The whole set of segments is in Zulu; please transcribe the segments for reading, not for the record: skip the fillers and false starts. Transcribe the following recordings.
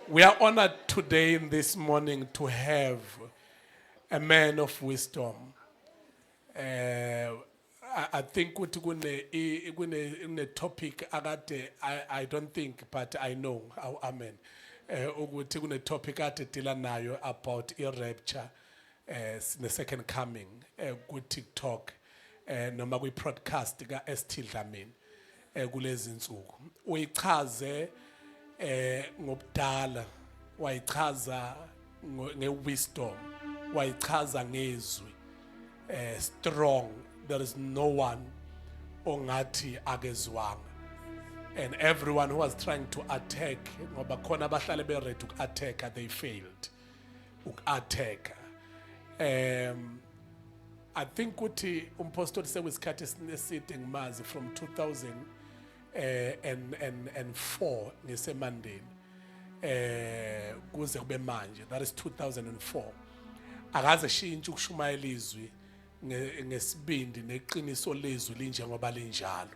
We are honored today in this morning to have a man of wisdom. I think ukuthi kune topic akade, I don't think but I know, oh, amen, ukuthi kune topic ade deala nayo about i rapture, the second coming, ku TikTok, noma kwi podcast ka ST Dlamini, kulezi insuku. Uyichaze ngobudala, wayichaza ngewisdom, wayichaza ngezwi, strong. There is no one ongathi akezwanga, and everyone who was trying to attack, ngoba khona abahlale be ready uku attack, they failed uku attack. I think ukuthi umpostoli sekuyisikhathi eside ngimazi, from 2000 and 4 ngisemandeni, kuze kube manje, that is 2004, akaze shintshe ukushumayela izwi ngesibindi neqiniso lezwi linjengoba linjalo,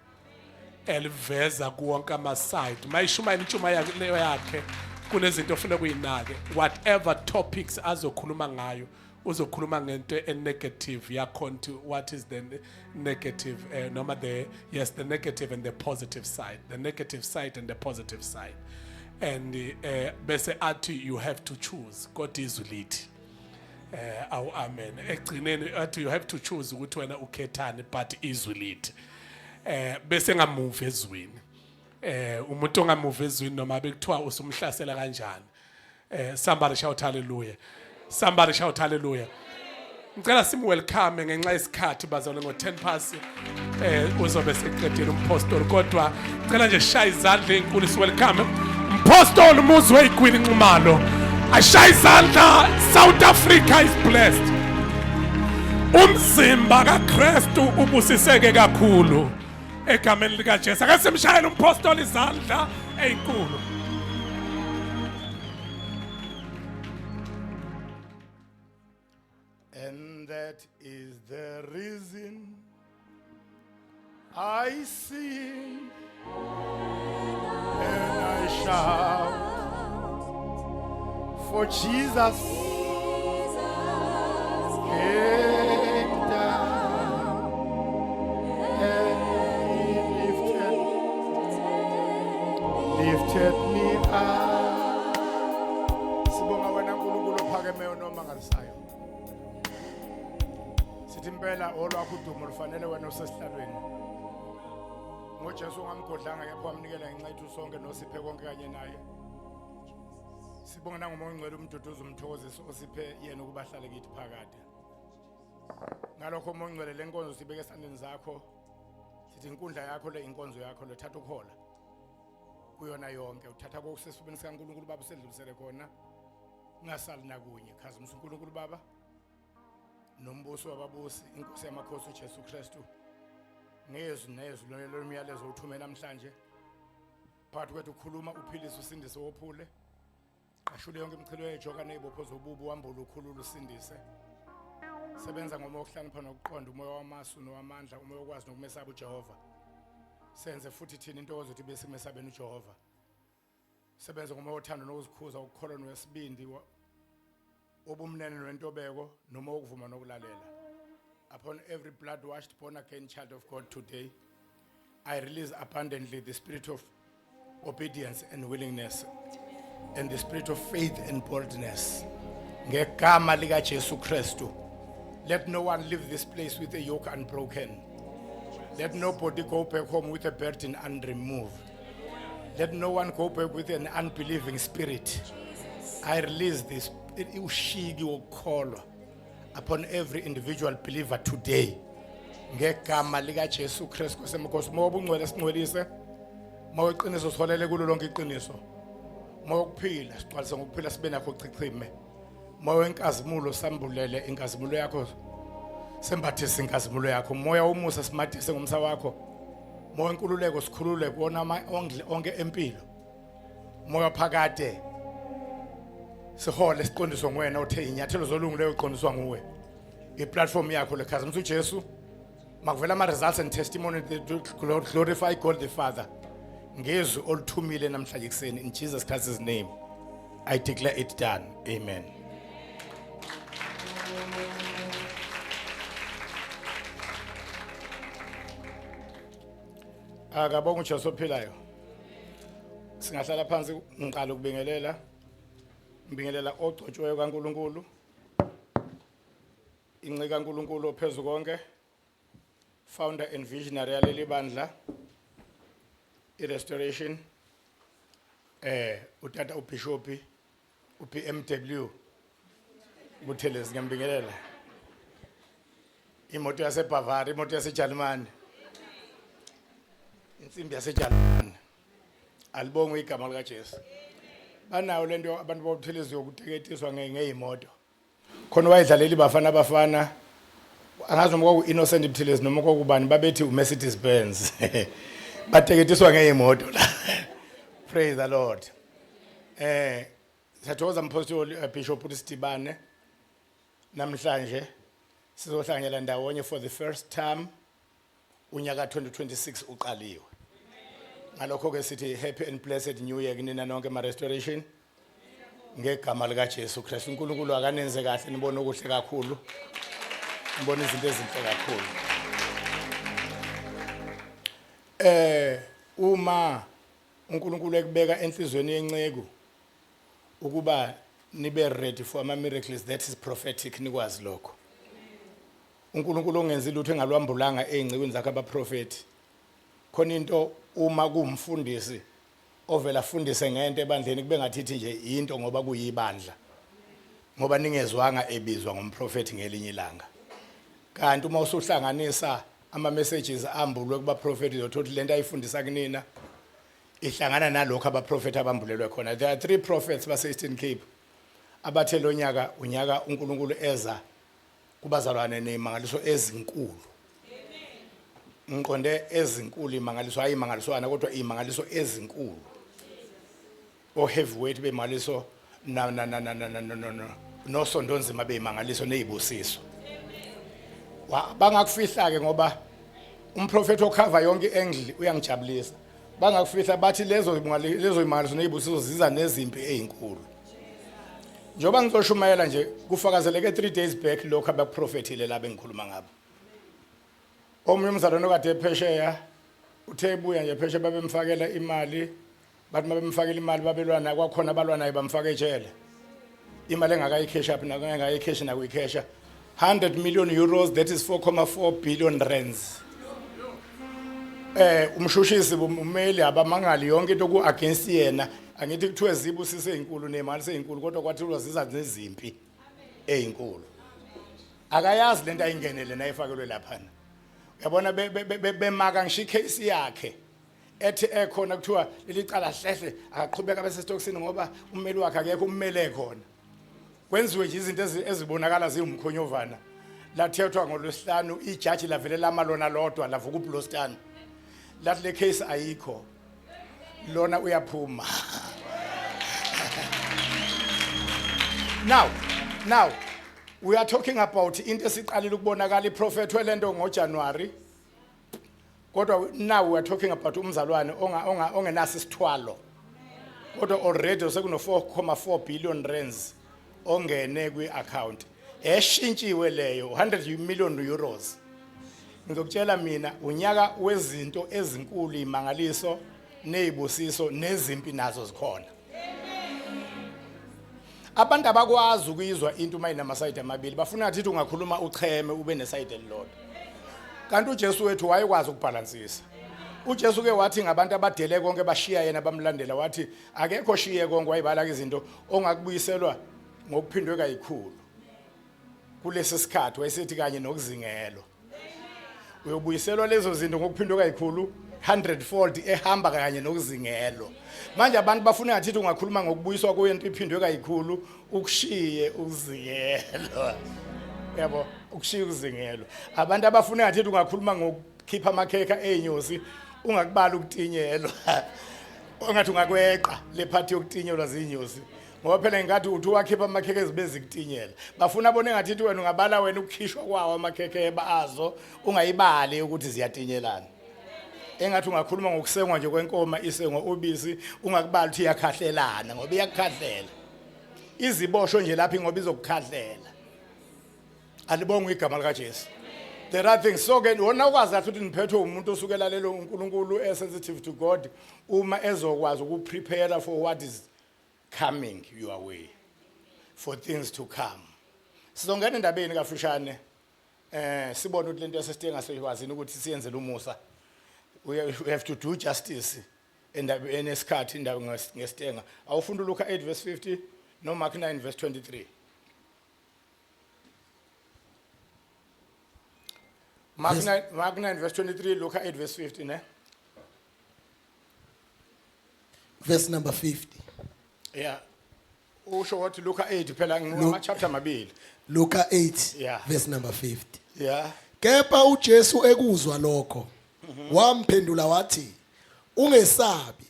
eliveza kuwonke ama-side. Mayishumayela intshumayelo yakhe, kunezinto ofuna kuyinake. Whatever topics azokhuluma ngayo, uzokhuluma ngento e-negative yakhona, what is the negative, noma the, yes, the negative and the positive side, the negative side and the positive side, and bese athi you have to choose, kodwa izwi lithi, awu amen, egcineni athi you have to choose ukuthi wena ukhethani, but izwi lithi, bese ngamove ezwini. Umuntu ongamove ezwini, noma bekuthiwa usumhlasela kanjani. Somebody shout hallelujah, somebody shout hallelujah. Ngicela sim welcome ngenxa yesikhathi, bazalwane. Ngo 10 past uzobe seqedile umpostoli, kodwa ngicela nje shaya izandla ezinkulu, si welcome umpostoli Muzwe Igwini Nxumalo. Ashaya izandla. South Africa is blessed. Umzimba kaKristu ubusiseke kakhulu egameni lika Jesu. Ake simshayele umpostoli izandla ezinkulu. And that is the reason I sing and I shout, for Jesus came down and he lifted me up. Sibonga wena Nkulunkulu ophakemeyo nomangalisayo. Sithi impela olwakho udumo lufanele wena osesihlalweni. NgoJesu ungamgodlanga kepha wamnikela ngenxa yethu sonke nosiphe konke kanye naye. Sibonga nangomoya ongcwele, umduduzi, umthokozisi osiphe yena ukuba ahlale kithi phakade. Ngalokho umoya ongcwele, le nkonzo sibeke esandleni zakho. Sithi inkundla yakho le, inkonzo yakho le, thatha ukuhola kuyona yonke, uthatha kokusesifubeni sikaNkulunkulu Baba usedlulisele khona, ungasali nakunye. Khazimisa uNkulunkulu Baba nombuso wababusi, inkosi yamakhosi uJesu Kristu, ngezwi nezwi lomyalezo uthume namhlanje phakathi kwethu. Ukhuluma, uphilise, usindise, wophule, qashule yonke imichilo yejoka nezibopho zobubi, wambule, ukhulule, usindise. Sebenza ngomoya wokuhlakanipha nokuqonda, umoya wamasu nowamandla, umoya wokwazi nokumesaba uJehova. Senze futhi thina intokozo ukuthi besimesabeni uJehova. Sebenze ngomoya wothando nokuzikhuza, ukukholwa nowesibindi, obumnene nentobeko, noma ukuvuma nokulalela. Upon every blood washed, born again child of God today, I release abundantly the spirit of obedience and willingness and the spirit of faith and boldness ngegama lika Jesu Kristu. Let no one leave this place with a yoke unbroken. Let nobody go back home with a burden unremoved. Let no one go back with an unbelieving spirit. I release this ushiki wokukholwa upon every individual believer today ngegama lika Jesu Kristu semakhosi. Moya obungcwele, singcwelise. Moya weqiniso, siholele kulo lonke iqiniso. Moya wokuphila, sigcwalise ngokuphila, sibe nakho chichime. Moya wenkazimulo, sambulele inkazimulo yakho, sembathise inkazimulo yakho. Moya womusa, simathise ngomsa wakho. Moya wenkululeko, sikhulule kuwona onke empilo. Moya phakade, sihole, siqondiswe nguwena othe inyathelo zolungileyo uqondiswa nguwe. Iplatform yakho lekhazimisa uJesu. Makuvela ama results and testimony that glorify God the Father ngezwi oluthumile namhlanje kuseni, in Jesus Christ's name. I declare it done. Amen. Akabonga uJesu ophilayo. Singahlala phansi. Ngiqala ukubingelela. Ngibingelela ogcotshiweyo kaNkuluNkulu. Inceku kaNkuluNkulu ophezulu konke. Founder and visionary yaleli bandla, iRestoration, utata uBishop uBMW Buthelezi, ngiyambingelela. Imoto yaseBavaria, imoto yaseJalimani, insimbi yaseJalimani. Alibongwe igama likaJesu. Banayo lento abantu boButhelezi yokuteketiswa ngeyimoto. Khona wayedlalela iBafana Bafana, angazi noma kwaku Innocent Buthelezi noma kwakubani, babethi uMercedes Benz. Bateketiswa ngeyimoto la. Praise the Lord. Siyathokoza mpostoli, Bishop, ukuthi sidibane namhlanje, sizohlanganyela ndawonye for the first time unyaka 2026 uqaliwe. Ngalokho ke sithi happy and blessed new year kunina nonke ma Restoration, ngegama lika Jesu Kristu. UNkulunkulu akanenze kahle, nibone okuhle kakhulu, nibone izinto ezinhle kakhulu. Uma uNkulunkulu ekubeka enhlizweni yenceku ukuba nibe ready for ama miracles, that is prophetic. Nikwazi lokho, uNkulunkulu ongenzi lutho engalwambulanga ezincekweni zakhe abaprofeti. Khona into, uma kuwumfundisi ovela afundise ngento ebandleni, kube ngathithi nje into ngoba kuyibandla, ngoba ningezwanga ebizwa ngomprofeti ngelinye ilanga. Kanti uma usuhlanganisa ama messages ambulwe kubaprofeti, uzothola ukuthi lento ayifundisa kunina ihlangana nalokho abaprofeti abambulelwe khona. There are three prophets base Eastern Cape abathe lo nyaka unyaka uNkulunkulu eza kubazalwane nezimangaliso ezinkulu. Ngiqonde ezinkulu imangaliso, hayi imangaliswana, kodwa imangaliso ezinkulu, o heavyweight bemangaliso na na na na na na no no no nosondonzima beyimangaliso nezibusiso. Bangakufihla ke, ngoba umprofeti okhava yonke iangle uyangijabulisa. Bangakufihla bathi lezo imangaliso nezibusiso ziza nezimpi ezinkulu. Njengoba ngizoshumayela nje, kufakazeleke 3 days back lokho abakuprofethile la bengikhuluma ngabo. Omunye umzalwane okade ephesheya uthe ebuya nje phesheya, babemfakela imali. Bathi mabemfakela imali, babelwana kwakhona abalwa naye, bamfaka ejele. Imali engakayikhesha phi nakengayikheshi nakuyikhesha, 100 million euros, that is 4.4 billion rands. Umshushisi, umeli, abamangali, yonke into ku against yena. Angithi kuthiwe zibusise ezinkulu nemali seyinkulu, kodwa kwathiwa ziza nezimpi ezinkulu. Akayazi lento ayingenele nayifakelwe laphana. Uyabona, bemaka ngisho icase yakhe, ethi ekhona kuthiwa leli cala hlehle, akaqhubeka bese stokisini ngoba ummeli wakhe akekho, ummele khona. Kwenziwe nje izinto ezibonakala ziwumkhonyovana. Lathethwa ngolwesihlanu, ijaji lavele lama lona lodwa, lavuka uBlostani, lathi le case ayikho, lona uyaphuma. Now we are talking about into esiqalile ukubonakala, iprofethwe lento ngoJanuary, kodwa now we are talking about umzalwane ongenaso isithwalo, kodwa already sekuno 4.4 billion rands ongene kwi-account eshintshiwe leyo 100 million euros. Ngizokutshela mina, unyaka wezinto ezinkulu, imangaliso nezibusiso, nezimpi nazo zikhona. Abantu abakwazi ukuyizwa into uma inamasayidi amabili. Bafuna ngathi ungakhuluma ucheme ube nesayidi elilodwa, kanti uJesu wethu wayekwazi ukubhalansisa. uJesu ke wathi ngabantu abadele konke bashiya yena bamlandela, wathi akekho shiye konke, wayibala izinto ongakubuyiselwa ngokuphindwe kayikhulu kulesi sikhathi. Wayesethi kanye nokuzingelwa uyobuyiselwa lezo zinto ngokuphindwe kayikhulu, 100 fold, ehamba kanye nokuzingelwa. Manje abantu bafuna ngathi ungakhuluma ngokubuyiswa kuyento iphindwe kayikhulu, ukushiye ukuzingelwa, yabo, ukushiya ukuzingelwa. Abantu abafuna ngathi ungakhuluma ngokukhipha amakhekha eyinyosi, ungakubala ukutinyelwa, ongathi ungakweqa le phathi yokutinyelwa zinyosi, ngoba phela ngenkathi uthi uwakhipha amakhekhe zibe zikutinyela. Bafuna bona engathi wena ungabala wena ukukhishwa kwawo amakhekhe azo, ungayibali ukuthi ziyatinyelana. Engathi ungakhuluma ngokusengwa nje kwenkoma isengwa ubisi, ungakubali ukuthi iyakhahlelana, ngoba iyakukhahlela. Iziboshwe nje lapha ngoba izokukhahlela. Alibongwe igama lika Jesu. There are things so ke wona ukwazi kahle ukuthi niphethwe umuntu osuke elalela uNkulunkulu, e sensitive to God, uma ezokwazi ukuprepare for what is coming your way, for things to come. Sizongena endabeni kafushane, sibone ukuthi lento yasesitenga sesikwazini ukuthi siyenzele umusa. We have to do justice endabeni esikhathi indaba ngesitenga. Awufunda uLuka 8 verse 50 no Mark 9 verse 23. Mark 9, Mark 9 verse 23, Luka 8 verse 50, ne? Verse number 50. Yeah. Usho wathi Luka 8 phela ngama chapter amabili. Luka 8 verse number 50. Kepha uJesu ekuzwa lokho wamphendula wathi, ungesabi,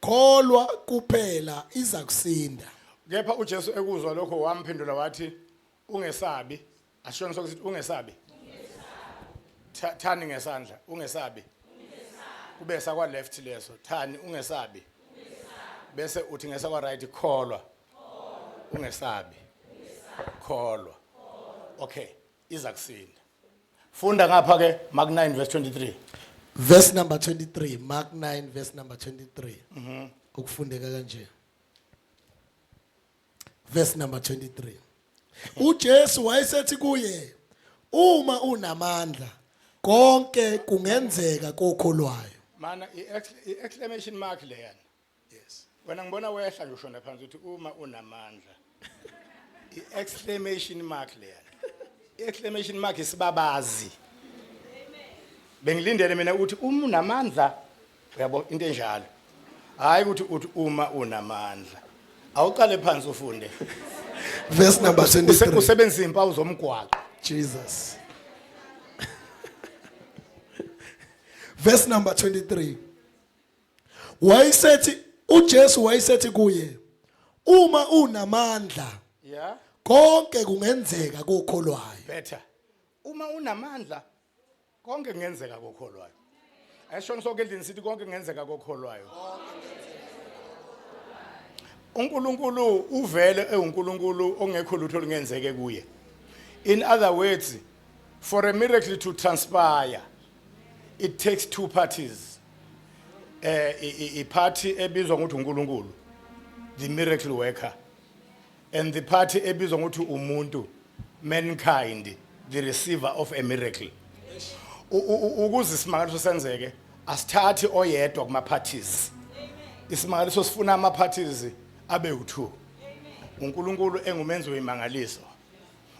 kholwa kuphela, iza kusinda. Kepha uJesu ekuzwa lokho wamphendula wathi, ungesabi. Asishona sokuthi ungesabi. Thani ngesandla, ungesabi. Kube sakwa left leso, thani ungesabi. Bese uthi ngesakwa right, kholwa. Ungesabi. Kholwa. Okay, iza kusinda. Funda ngapha ke Mark 9 verse 23. Verse number 23, Mark 9 verse number 23. Ukufundeka kanje. Verse number 23. uJesu wayesethi kuye, uma unamandla, konke kungenzeka kokholwayo. Mana i-exclamation mark leyana. Yes. Wena ngibona wehla nje ushona phansi uthi uma unamandla. I-exclamation mark leyana. I-exclamation mark isibabazi. Bengilindele mina ukuthi uma unamandla, uyabo into enjalo. Hayi ukuthi uthi uma unamandla. Awuqale phansi ufunde. Verse number 23. Usebenzisa impawu zomgwaqo. Jesus. Verse number 23. Wayesethi uJesu wayesethi kuye, uma unamandla, konke kungenzeka kokholwayo. Better. Uma unamandla konke kungenzeka kokholwayo. Ayishona sonke endlini sithi konke kungenzeka kokholwayo. uNkulunkulu uvele ewuNkulunkulu ongekho lutho olungenzeke kuye. In other words, for a miracle to transpire, it takes two parties. I party ebizwa ngokuthi uNkulunkulu, the miracle worker, and the party ebizwa ngokuthi umuntu, mankind, the receiver of a miracle. Ukuze isimangaliso senzeke, asithathi oyedwa kuma parties. Isimangaliso sifuna ama parties abe u2. uNkulunkulu engumenzi wemangaliso,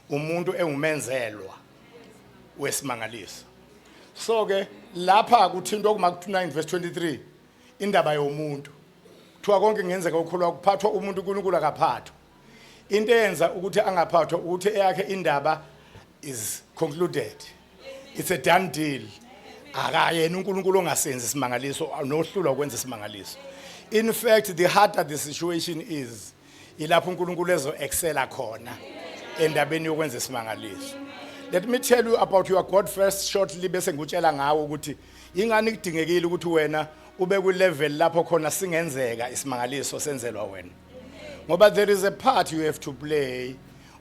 umuntu engumenzelwa wesimangaliso. So ke lapha kuthintwa kuma 9 verse 23 indaba yomuntu. Kuthiwa konke kungenzeka ukholwa, kuphathwa umuntu, uNkulunkulu akaphathwa. Into eyenza ukuthi angaphathwa ukuthi eyakhe indaba is concluded. It's a done deal. Akayena uNkulunkulu ongasenzi isimangaliso nohlulwa ukwenza isimangaliso. In fact, the harder the situation is, ilapho uNkulunkulu ezo excela khona endabeni yokwenza isimangaliso. Let me tell you about your God first shortly, bese ngikutshela ngawo ukuthi ingani kudingekile ukuthi wena ube ku level lapho khona singenzeka isimangaliso senzelwa wena. Ngoba there is a part you have to play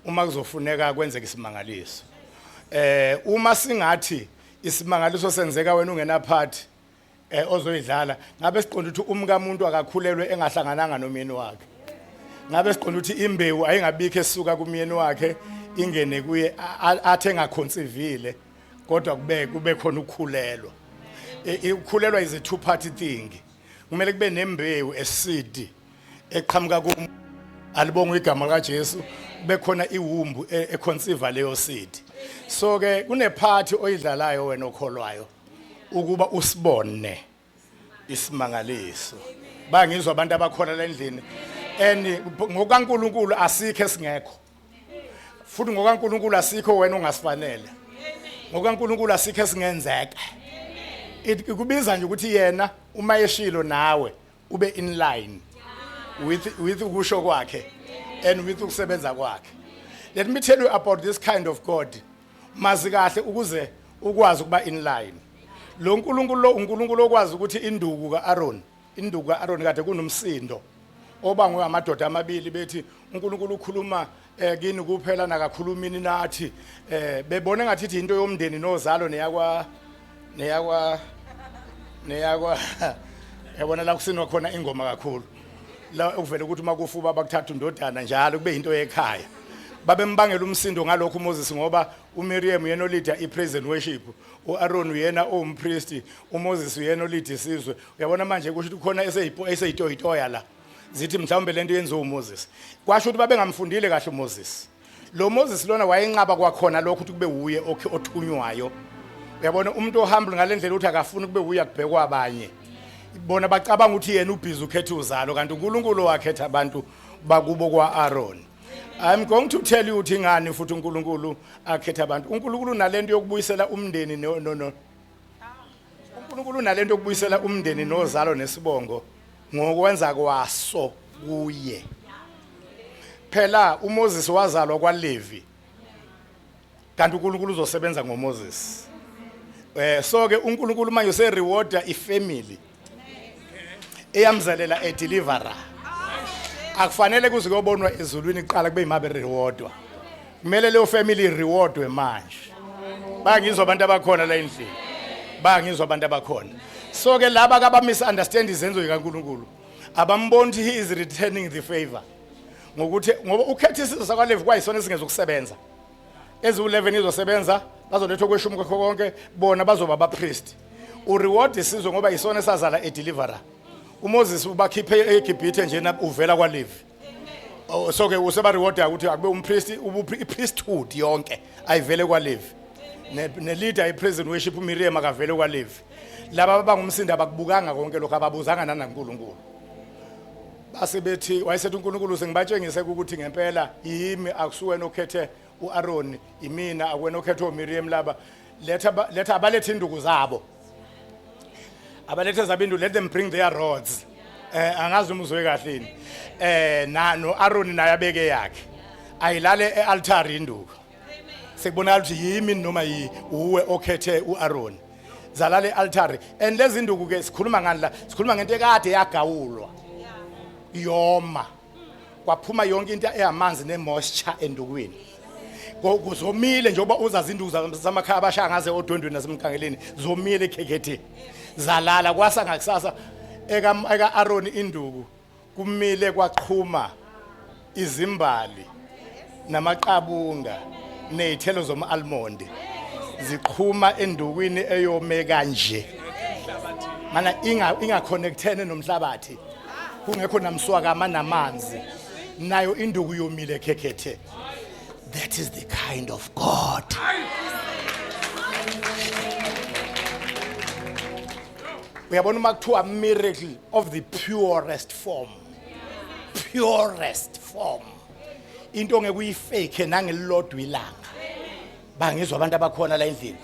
uma kuzofuneka kwenzeke isimangaliso. Uma singathi isimangaliso senzeka wena ungena part ozoyidlala, ngabe siqonda ukuthi umkamuntu akakhulelwe engahlangananga nomyeni wakhe. Ngabe siqonda ukuthi imbewu ayingabikho esuka kumyeni wakhe ingene kuye athi engaconceiveile, kodwa kube khona ukukhulelwa. Ukukhulelwa is a two party thing. Kumele kube nembewu, a seed eqhamuka ku, alibongwe igama kaJesu, bekhona iwomb econceive leyo seed. So ke kune part oyidlalayo wena okholwayo ukuba usibone isimangaliso. Bangizwa abantu abakhola lendlini, and ngokaNkuluNkulu asikho esingekho, futhi ngokaNkuluNkulu asikho wena ongasifanele. NgokaNkuluNkulu asikho esingenzeka. Ikubiza nje ukuthi yena uma eshilo nawe ube in line with ukusho kwakhe and with ukusebenza kwakhe. Let me tell you about this kind of God. Mazi kahle ukuze ukwazi ukuba in line. Lo nkulunkulu lo uNkulunkulu okwazi ukuthi induku kaAaron, induku kaAaron kade kunomsindo. Obangwe amadoda amabili bethi uNkulunkulu ukhuluma kini kuphela nakakhulumini nathi, bebona ngathi ithi into yomndeni nozalo neyakwa neyakwa neyakwa yabona la kusinwa khona ingoma kakhulu la okuvela ukuthi uma kufa ubaba kuthatha undodana njalo kube into yekhaya. Babembangela umsindo ngalokho uMoses, ngoba uMiriam uyena oleader ipraise and worship, uAaron uyena owumpriest, uMoses uyena oleader isizwe. Uyabona manje kusho ukuthi khona eseyitoyitoya la zithi mhlawumbe lento yenziwa uMoses. Kwasho ukuthi babengamfundile kahle uMoses. Lo Moses lona wayenqaba kwakhona lokho ukuthi kube wuye othunywayo. Uyabona umuntu ohamba ngalendlela ukuthi akafuni kube wuye, akubhekwa abanye. Bona bacabanga ukuthi yena ubhizi ukhetha uzalo, kanti uNkulunkulu wakhetha abantu bakubo kwaAaron. I'm going to tell you ukuthi ngani futhi uNkulunkulu akhetha abantu. UNkulunkulu nalento yokubuyisela umndeni, no, uNkulunkulu nalento yokubuyisela umndeni nozalo nesibongo ngokwenza kwaso kuye. Phela uMoses wazalwa kwaLevi, kanti uNkulunkulu uzosebenza ngoMoses. So ke uNkulunkulu manje userewarda ifamily eyamzalela a deliverer. Akufanele kuze kuyobonwa ezulwini kuqala kube imabe rewardwa. Kumele leyo family rewardwe manje. Bayangizwa abantu abakhona la endlini? Bayangizwa abantu abakhona? So ke laba kaba misunderstand izenzo zikaNkulunkulu, abamboni ukuthi he is returning the favor ngokuthi ngoba ukhetha isizwe sakwaLevi kwayisona esingezokusebenza. Eziwu-11 izosebenza, bazolethwa kweshumi kwakho konke, bona bazoba abapriest. Ureward isizwe ngoba isona esazala a deliverer. UMoses ubakhiphe eGibhithe njena uvela kwaLevi. Oh, so ke useba rewarda ukuthi akube umpriest, i-priesthood yonke ayivele kwaLevi. Ne leader i-praise and worship uMiriam akavele kwaLevi. Laba abangumsindo abakubukanga konke lokho, ababuzanga nanaNkulunkulu. Base bethi wayesethi uNkulunkulu sengibatshengise ukuthi ngempela yimi, akusuwena okhethe uAaron, imina, akwena okhethe uMiriam. Laba letha abalethe induku zabo, abalethe zabindu, let them bring their rods. Angazi uma uzwe kahle yini. Na no Aaron naye abeke yakhe, ayilale ealtar induku, sekubonakala ukuthi yimi noma yi uwe okhethe uAaron. Zalala ealtar. And lezi nduku ke sikhuluma ngani la? Sikhuluma ngento ekade yagawulwa, yoma, kwaphuma yonke into eyamanzi nemoisture endukwini. Kuzomile njengoba uzazi induku zamakhaya abashaya ngaze odwendweni nasemkhangeleni, zomile ekhekhethe, zalala kwasa ngakusasa. Eka Aaron induku kumile kwaqhuma izimbali namaqabunga nezithelo zoma-almond, ziqhuma endukwini eyome kanje, mana ingaconnectene nomhlabathi, kungekho namswakama namanzi, nayo induku yomile khekhethe. That is the kind of God. Uyabona uma kuthiwa miracle of the purest form, purest form, into ongeke uyifake nangelilodwa ilanga. Bangizwa abantu abakhona la endlini?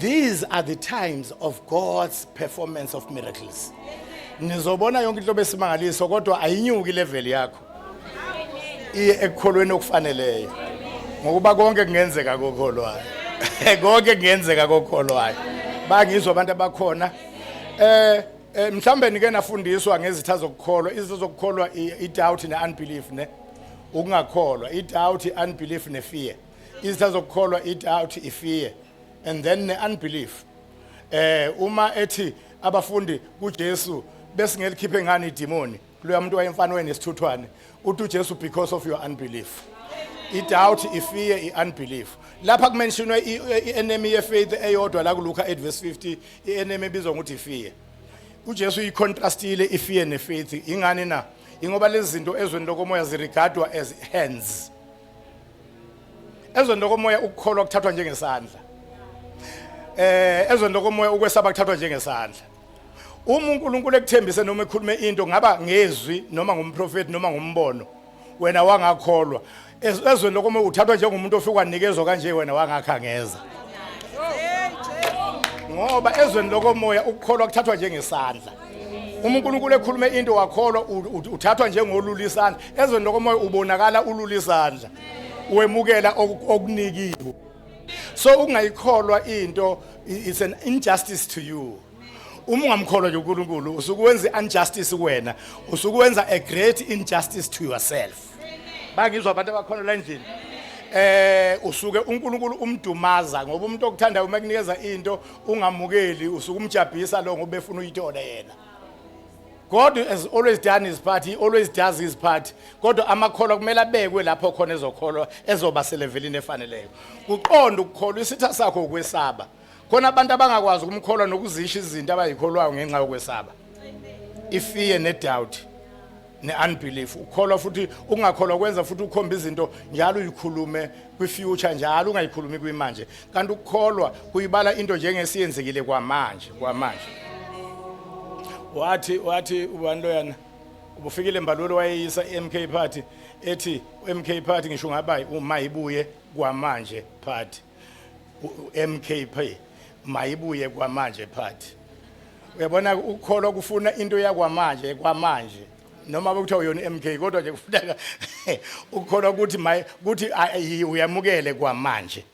These are the times of God's performance of miracles. Nizobona yonke inhlobo esimangaliso, kodwa ayinyuki level yakho iye ekukholweni okufaneleyo, ngokuba konke kungenzeka kokholwayo, konke kungenzeka kokholwayo. Bangizwa abantu abakhona? Mhlambe nike nafundiswa ngezitha zokukholwa. Izitha zokukholwa i-doubt ne-unbelief, ne ukungakholwa, i-doubt, i-unbelief ne-fear. Izitha zokukholwa i-doubt, i-fear and then ne-unbelief. Uma ethi abafundi kuJesu, besingelikhiphe ngani idemoni kuloya muntu wayemfana wenesithuthwane, uthi uJesu, "Because of your unbelief." I-doubt, i-fear, i-unbelief. Lapha kumentionwe i-enemy ye-faith eyodwa la kuLuka 8 verse 50, i-enemy ebizwa ngokuthi i-fear. uJesu uyicontrastile i-fear ne-faith. Ingani na? Ingoba lezi zinto ezweni lokomoya ziregardwa as hands. Ezweni lokomoya ukukholwa kuthathwa njengesandla. Ezweni lokomoya ukwesaba kuthathwa njengesandla. Uma uNkulunkulu ekuthembise noma ekhulume into, ngaba ngezwi noma ngumprofeti noma ngumbono, wena wangakholwa, ezweni lokomoya uthathwa njengomuntu ofika wanikezwa kanje, wena wangakhangeza, ngoba ezweni lokomoya ukukholwa kuthathwa njengesandla. Uma uNkulunkulu ekhulume into wakholwa, uthathwa njengolula isandla. Ezweni lokomoya ubonakala ulula isandla wemukela okunikiwe. So ukungayikholwa into is an injustice to you. Uma ungamkholwa nje uNkulunkulu, usuke wenza injustice kuwena, usuke wenza a great injustice to yourself. Bangizwa abantu abakhona la endlini? Usuke uNkulunkulu umdumaza, ngoba umuntu okuthandayo uma kunikeza into ungamukeli, usuke umjabhisa lo ngoba efuna uyithole yena. God has always done his part, he always does his part. Kodwa amakholwa kumele abekwe lapho khona ezokholwa ezoba selevelini efaneleyo. Kuqonda ukukholwa, isitha sakho ukwesaba. Khona abantu abangakwazi ukumkholwa nokuzisho izinto abayikholwayo ngenxa yokwesaba. Ifear ne-doubt ne-unbelief. Ukholwa futhi ukungakholwa kwenza futhi ukhomba izinto njalo uyikhulume kwi-future, njalo ungayikhulumi kwimanje. Kanti ukukholwa kuyibala into njengesiyenzekile kwamanje, kwamanje. Wathi ubani loyana ubufikile Mbalula wayeyisa iMK Party, ethi uMK Party ngisho ungaba uma ibuye kwamanje party, MKP mayibuye kwamanje party. Uyabona, ukukholwa kufuna into yakwamanje, kwamanje, noma bekuthiwa uyona MK, kodwa nje kufuneka ukukholwa ukuthi maye ukuthi uyamukele kwamanje.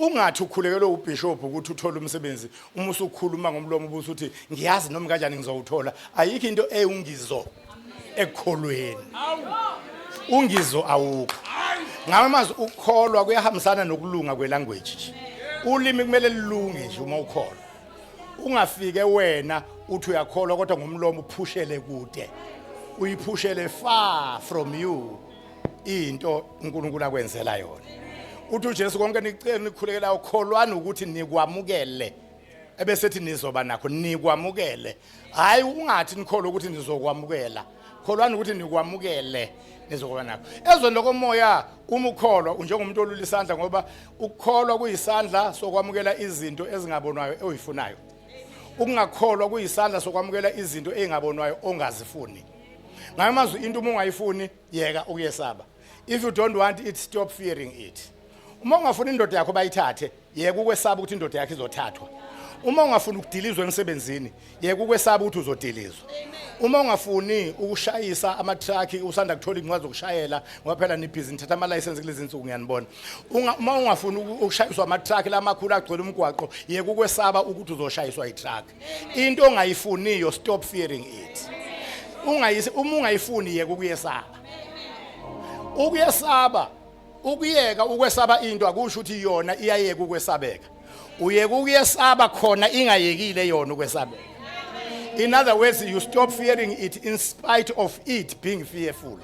Ungathi ukhulekelwe ubishop ukuthi uthole umsebenzi, uma usukhuluma ngomlomo ubuthi uthi ngiyazi noma kanjani ngizowuthola. Ayikho into ewungizo ekukholweni, ungizo awukho. Ngawe amazwi, ukukholwa kuyahambisana nokulunga kwelanguage nje. Ulimi kumele lilunge nje uma ukholwa. Ungafike wena uthi uyakholwa kodwa ngomlomo uphushele kude, uyiphushele far from you into uNkulunkulu akwenzela yona. Uthi uJesu, konke nicela nikhulekela, ukholwani ukuthi nikwamukele, ebesethi nizoba nakho. Nikwamukele, hayi ungathi nikholwe ukuthi nizokwamukela. Kholwani ukuthi nikwamukele, nizokuba nakho. Ezweni lokomoya, uma ukholwa unjengomuntu olula isandla, ngoba ukukholwa kuyisandla sokwamukela izinto ezingabonwayo oyifunayo. Ukungakholwa kuyisandla sokwamukela izinto ezingabonwayo ongazifuni. Ngayo amazwi, into uma ungayifuni, yeka ukuyesaba. If you don't want it, stop fearing it. Uma ungafuni indoda yakho bayithathe, yeka ukwesaba ukuthi indoda yakho izothathwa. Uma ungafuni ukudilizwa emsebenzini, yeka ukwesaba ukuthi uzodilizwa. Uma ungafuni ukushayisa ama-truck usanda kuthola incwadi zokushayela, ngoba phela nibhizi nithatha ama-license kulezi nsuku, ngiyanibona. Uma ungafuni ukushayiswa ama-truck lamakhulu agcwele umgwaqo, yeka ukwesaba ukuthi uzoshayiswa i-truck. Into ongayifuniyo, stop fearing it. Ungayisi, uma ungayifuni, yeka ukuyesaba. Ukuyesaba, ukuyeka ukwesaba into akusho ukuthi yona iyayeka ukwesabeka. Uyeka ukuyesaba khona ingayekile yona ukwesabeka. In other words, you stop fearing it in spite of it being fearful.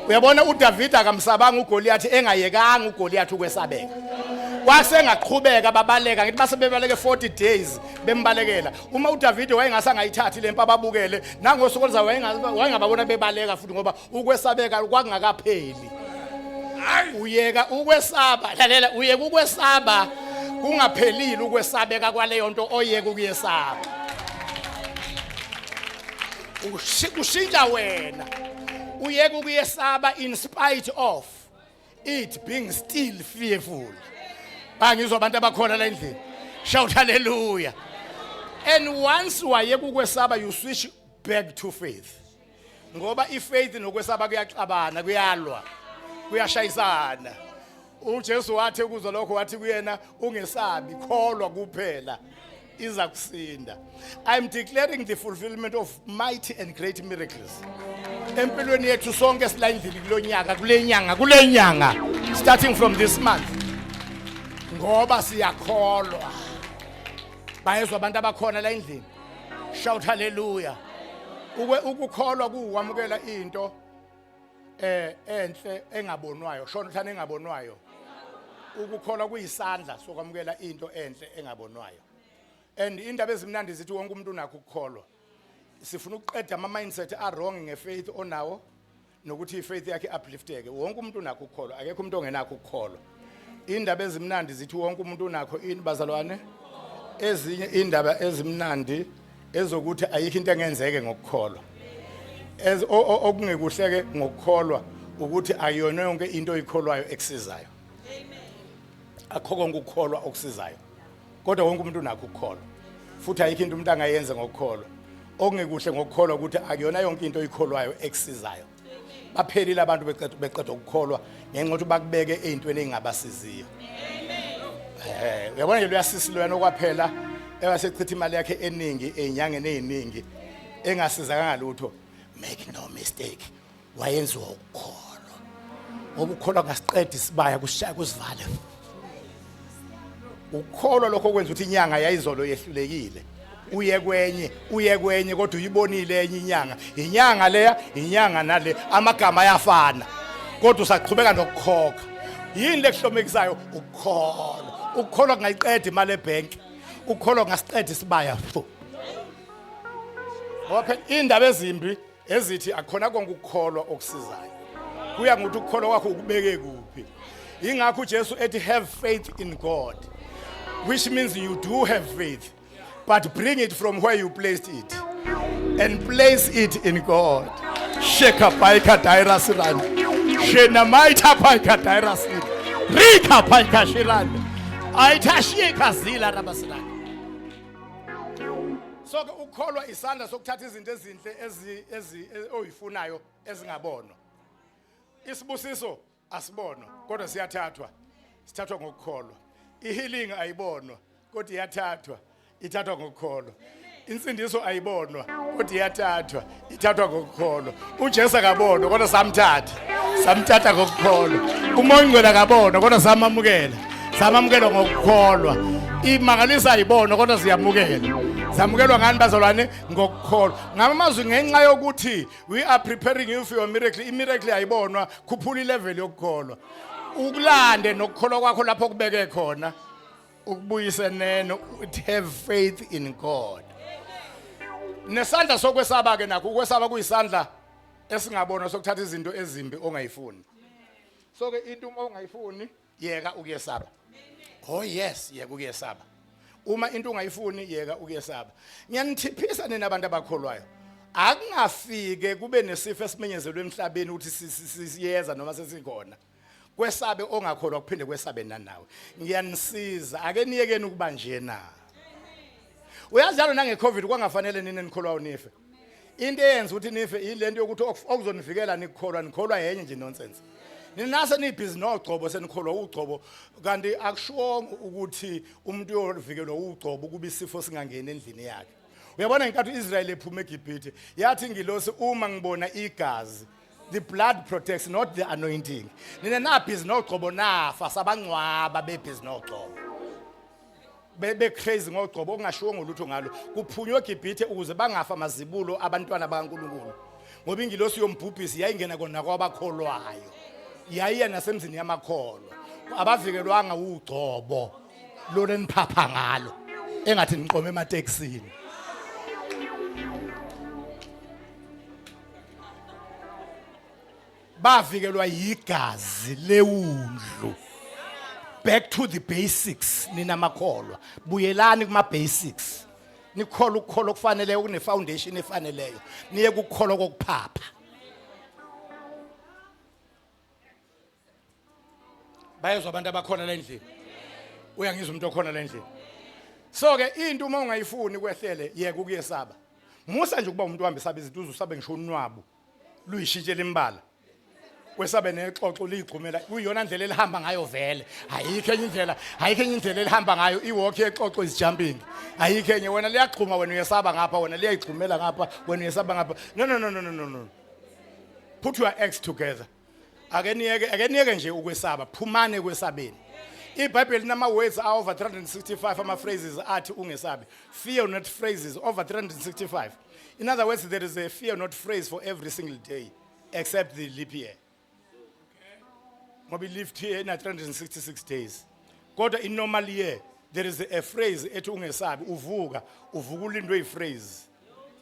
Uyabona, uDavid akamsabanga uGoliath engayekanga uGoliath ukwesabeka. Kwasengaqhubeka babaleka, ngithi base bebaleke 40 days bembalekela. Uma uDavid wayengasangayithathi lempi ababukele, nangosuku oluzayo wayengababona bebaleka futhi, ngoba ukwesabeka kwakungakapheli. Uyeka ukwesaba, lalela, uyeka ukwesaba kungaphelile ukwesabeka kwaleyo nto oyeka ukuyesaba. Kushintsha wena, uyeka ukuyesaba in spite of it being still fearful. Bangizwa abantu abakhona la endlini? Shout hallelujah. And once wayeka ukwesaba, you switch back to faith, ngoba ifaith nokwesaba kuyaxabana, kuyalwa, kuyashayisana. UJesu wathi ukuzwa lokho, wathi kuyena, "Ungesabi, kholwa kuphela, iza kusinda." I'm declaring the fulfillment of mighty and great miracles empilweni yethu sonke sila endlini kulonyaka, kule nyanga, kule nyanga, starting from this month, ngoba siyakholwa. Bayezwa abantu abakhona la endlini? Shout hallelujah. Ukukholwa kuwamukela into enhle engabonwayo. Shona uhlane engabonwayo. Ukukholwa kuyisandla sokwamukela into enhle engabonwayo. And indaba ezimnandi zithi wonke umuntu unakho ukukholwa. Sifuna ukuqeda ama mindset a wrong ngefaith onawo nokuthi ifaith yakhe uplifteke. Wonke umuntu unakho ukukholwa, akekho umuntu ongenakho ukukholwa. Indaba ezimnandi zithi wonke umuntu unakho ini, bazalwane? Ezinye indaba ezimnandi ezokuthi ayikho into engenzeke ngokukholwa. Okungekuhleke ngokukholwa ukuthi ayona yonke into oyikholwayo ekusizayo. Akho konke ukukholwa okusizayo, kodwa wonke umuntu unakho ukukholwa, futhi ayikho into umuntu angayenza ngokukholwa. Okungekuhle ngokukholwa ukuthi akuyona yonke into oyikholwayo ekusizayo. Baphelile abantu beqeda ukukholwa ngenxa yokuthi bakubeke ey'ntweni ey'ngabasiziyo. Uyabona nje, luyasisi loyana okwaphela. Ebasechitha imali yakhe eningi ezinyangeni eziningi engasizakanga lutho. Make no mistake, wayenziwa ukukholwa. Ngoba ukukholwa kungasiqeda isibaya, kushaya kusivale. Ukukholwa lokho kwenza ukuthi inyanga yayizolo yehlulekile. Uye kwenye, uye kwenye, kodwa uyibonile enye inyanga. Inyanga leya, inyanga nale, amagama ayafana. Kodwa usaqhubeka nokukhokha. Yini lekuhlomekisayo? Ukukholwa. Ukukholwa kungayiqeda imali ebank. Ukukholwa kungasiqeda isibaya. Ngoba phela indaba ezimbi ezithi akukhona konke ukukholwa okusizayo. Kuya ngokuthi ukukholwa kwakho ukubeke kuphi. Ingakho uJesu ethi have faith in God, which means you do have faith, but bring it from where you placed it and place it in God. Sheka paika daira sirani. Shena maita paika daira sirani. Rika paika shirani. Aita sheka zila rabasirani. So ke ukukholwa isandla sokuthatha izinto ezinhle ezi ezi oyifunayo ezingabonwa. Isibusiso asibonwa kodwa siyathathwa. Sithathwa ngokukholwa. Ihealing ayibonwa kodwa iyathathwa, ithathwa ngokukholwa. Insindiso ayibonwa kodwa iyathathwa, ithathwa ngokukholwa. UJesu akabonwa kodwa samthatha, samthatha ngokukholwa. UMoya oNgcwele akabonwa kodwa samamukela, samamukela ngokukholwa. Imangalisa ayibonwa kodwa siyamukela. Samukelwa ngani bazalwane? Ngokukholwa. Ngamazwi, ngenxa yokuthi we are preparing you for your miracle. Imiracle ayibonwa, khuphula ilevel yokukholwa. Ukulande nokukholwa kwakho lapho kubeke khona. Ukubuyise neno, have faith in God. Nesandla sokwesaba ke nakho, ukwesaba kuyisandla esingabonwa sokuthatha izinto ezimbi ongayifuni. So ke into uma ungayifuni, yeka ukuyesaba. Oh yes, yeka ukuyesaba. Uma into ungayifuni, yeka ukuyesaba. Ngiyanithiphisa nina abantu abakholwayo. Akungafike kube nesifo esimenyezelwe emhlabeni ukuthi siyeza noma sesikhona. Kwesabe ongakholwa kuphinde kwesabe nanawe. Ngiyanisiza, ake niyekeni ukuba njena. Uyazi nange Covid kwangafanele nini enikholwayo nife. Into eyenza ukuthi nife ilento yokuthi okuzonivikela nikukholwa, nikholwa yenye nje nonsense. Nina senibhizi nogcobo, senikholwa ugcobo, kanti akushiwongo ukuthi umuntu uyovikelwa ugcobo kuba isifo singangeni endlini yakhe. Uyabona ngenkathi uIsrael ephuma eGibhithe, yathi ingilosi uma ngibona igazi, the blood protects, not the anointing. Nina nabhizi nogcobo nafa, sabangcwaba bebhizi nogcobo. Be crazy ngogcobo okungashiwo ngolutho ngalo. Kuphunywe eGibhithe ukuze bangafa amazibulo abantwana bakaNkuluNkulu. Ngoba ingilosi yombhubhisi yayingena kona kwabakholwayo. Yayiya nasemzini yamakholwa. Abavikelwanga ugcobo lona niphapha ngalo. Engathi niqome ematekisini. Bavikelwa yigazi lewundlu. Back to the basics nina makholwa. Buyelani kuma basics. Nikholwa ukukholwa okufaneleyo, kune foundation efaneleyo. Niye kukholwa kokuphapha. Bayezwa abantu abakhona la endlini. Uyangizwa umuntu okhona la endlini. So ke into uma ungayifuni kwehlele, yeka ukuyesaba. Musa nje ukuba umuntu ohamba esaba izinto, uze usabe ngisho unwabu. Luyishintshela imbala. Wesabe nexoxo liyigxumela, kuyiyona ndlela elihamba ngayo vele. Ayikho enye indlela, ayikho enye indlela elihamba ngayo. I-walk yexoxo is jumping. Ayikho enye. Wena liyagxuma, wena uyesaba ngapha, wena liyayigxumela ngapha, wena uyesaba ngapha. No, no, no, no, no, no, no. Put your acts together. Ake niyeke, ake niyeke nje ukwesaba, phumane kwesabeni. IBhayibheli linama words a over 365, ama phrases athi ungesabi. Fear not phrases over 365. In other words, there is a fear not phrase for every single day except the leap year. Ngoba i-leap year ina 366 days. Kodwa in normal year there is a phrase ethi ungesabi, uvuka, uvuka ulindwe iphrase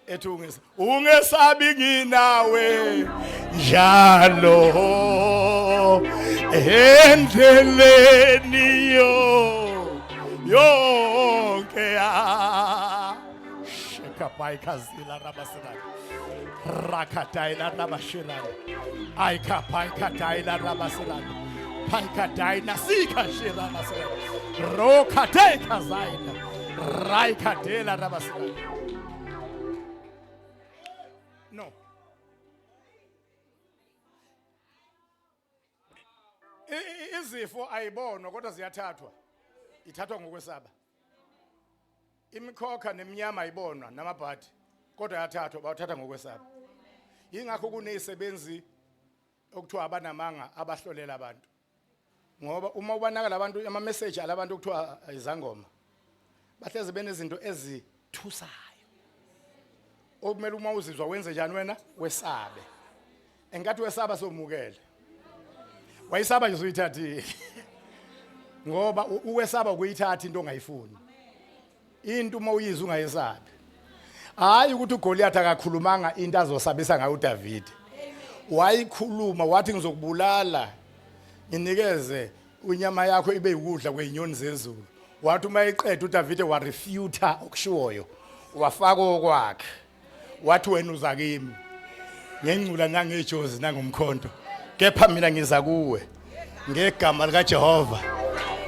ethi ungesabi. Ungesabi nginawe njalo endleleni yo yonke ya shekapaikazila rabasirani rakadaila rabashirani ayikapaikadaila rabasirani paikadaina sikashirana sirani rokadekazaina raikadela rabasirani. No. Izifo ayibonwa kodwa ziyathathwa. Ithathwa ngokwesaba. Imikhokha neminyama ayibonwa namabhadi kodwa yathathwa bawathatha ngokwesaba. Yingakho kunezisebenzi okuthiwa abanamanga abahlolela abantu. Ngoba uma ubanaka labantu ama message alabantu okuthiwa izangoma bahleze benezinto ezithusayo. Okumele uma uzizwa wenze njani wena wesabe. Engathi wesaba somukele. Wayisaba nje usuyithathile. Ngoba ukwesaba ukuyithatha into ongayifuni. Into uma uyizwa ungayesabi. Hayi ukuthi uGoliath akakhulumanga into azosabisa ngayo uDavid. Wayikhuluma wathi ngizokubulala nginikeze unyama yakho ibe yukudla kwezinyoni zezulu. Wathi uma eqeda uDavid warefuta okushiwoyo wafaka okwakhe. Wathi wena uza kimi ngengcula nangejozi nangomkhonto kepha mina ngiza kuwe ngegama likaJehova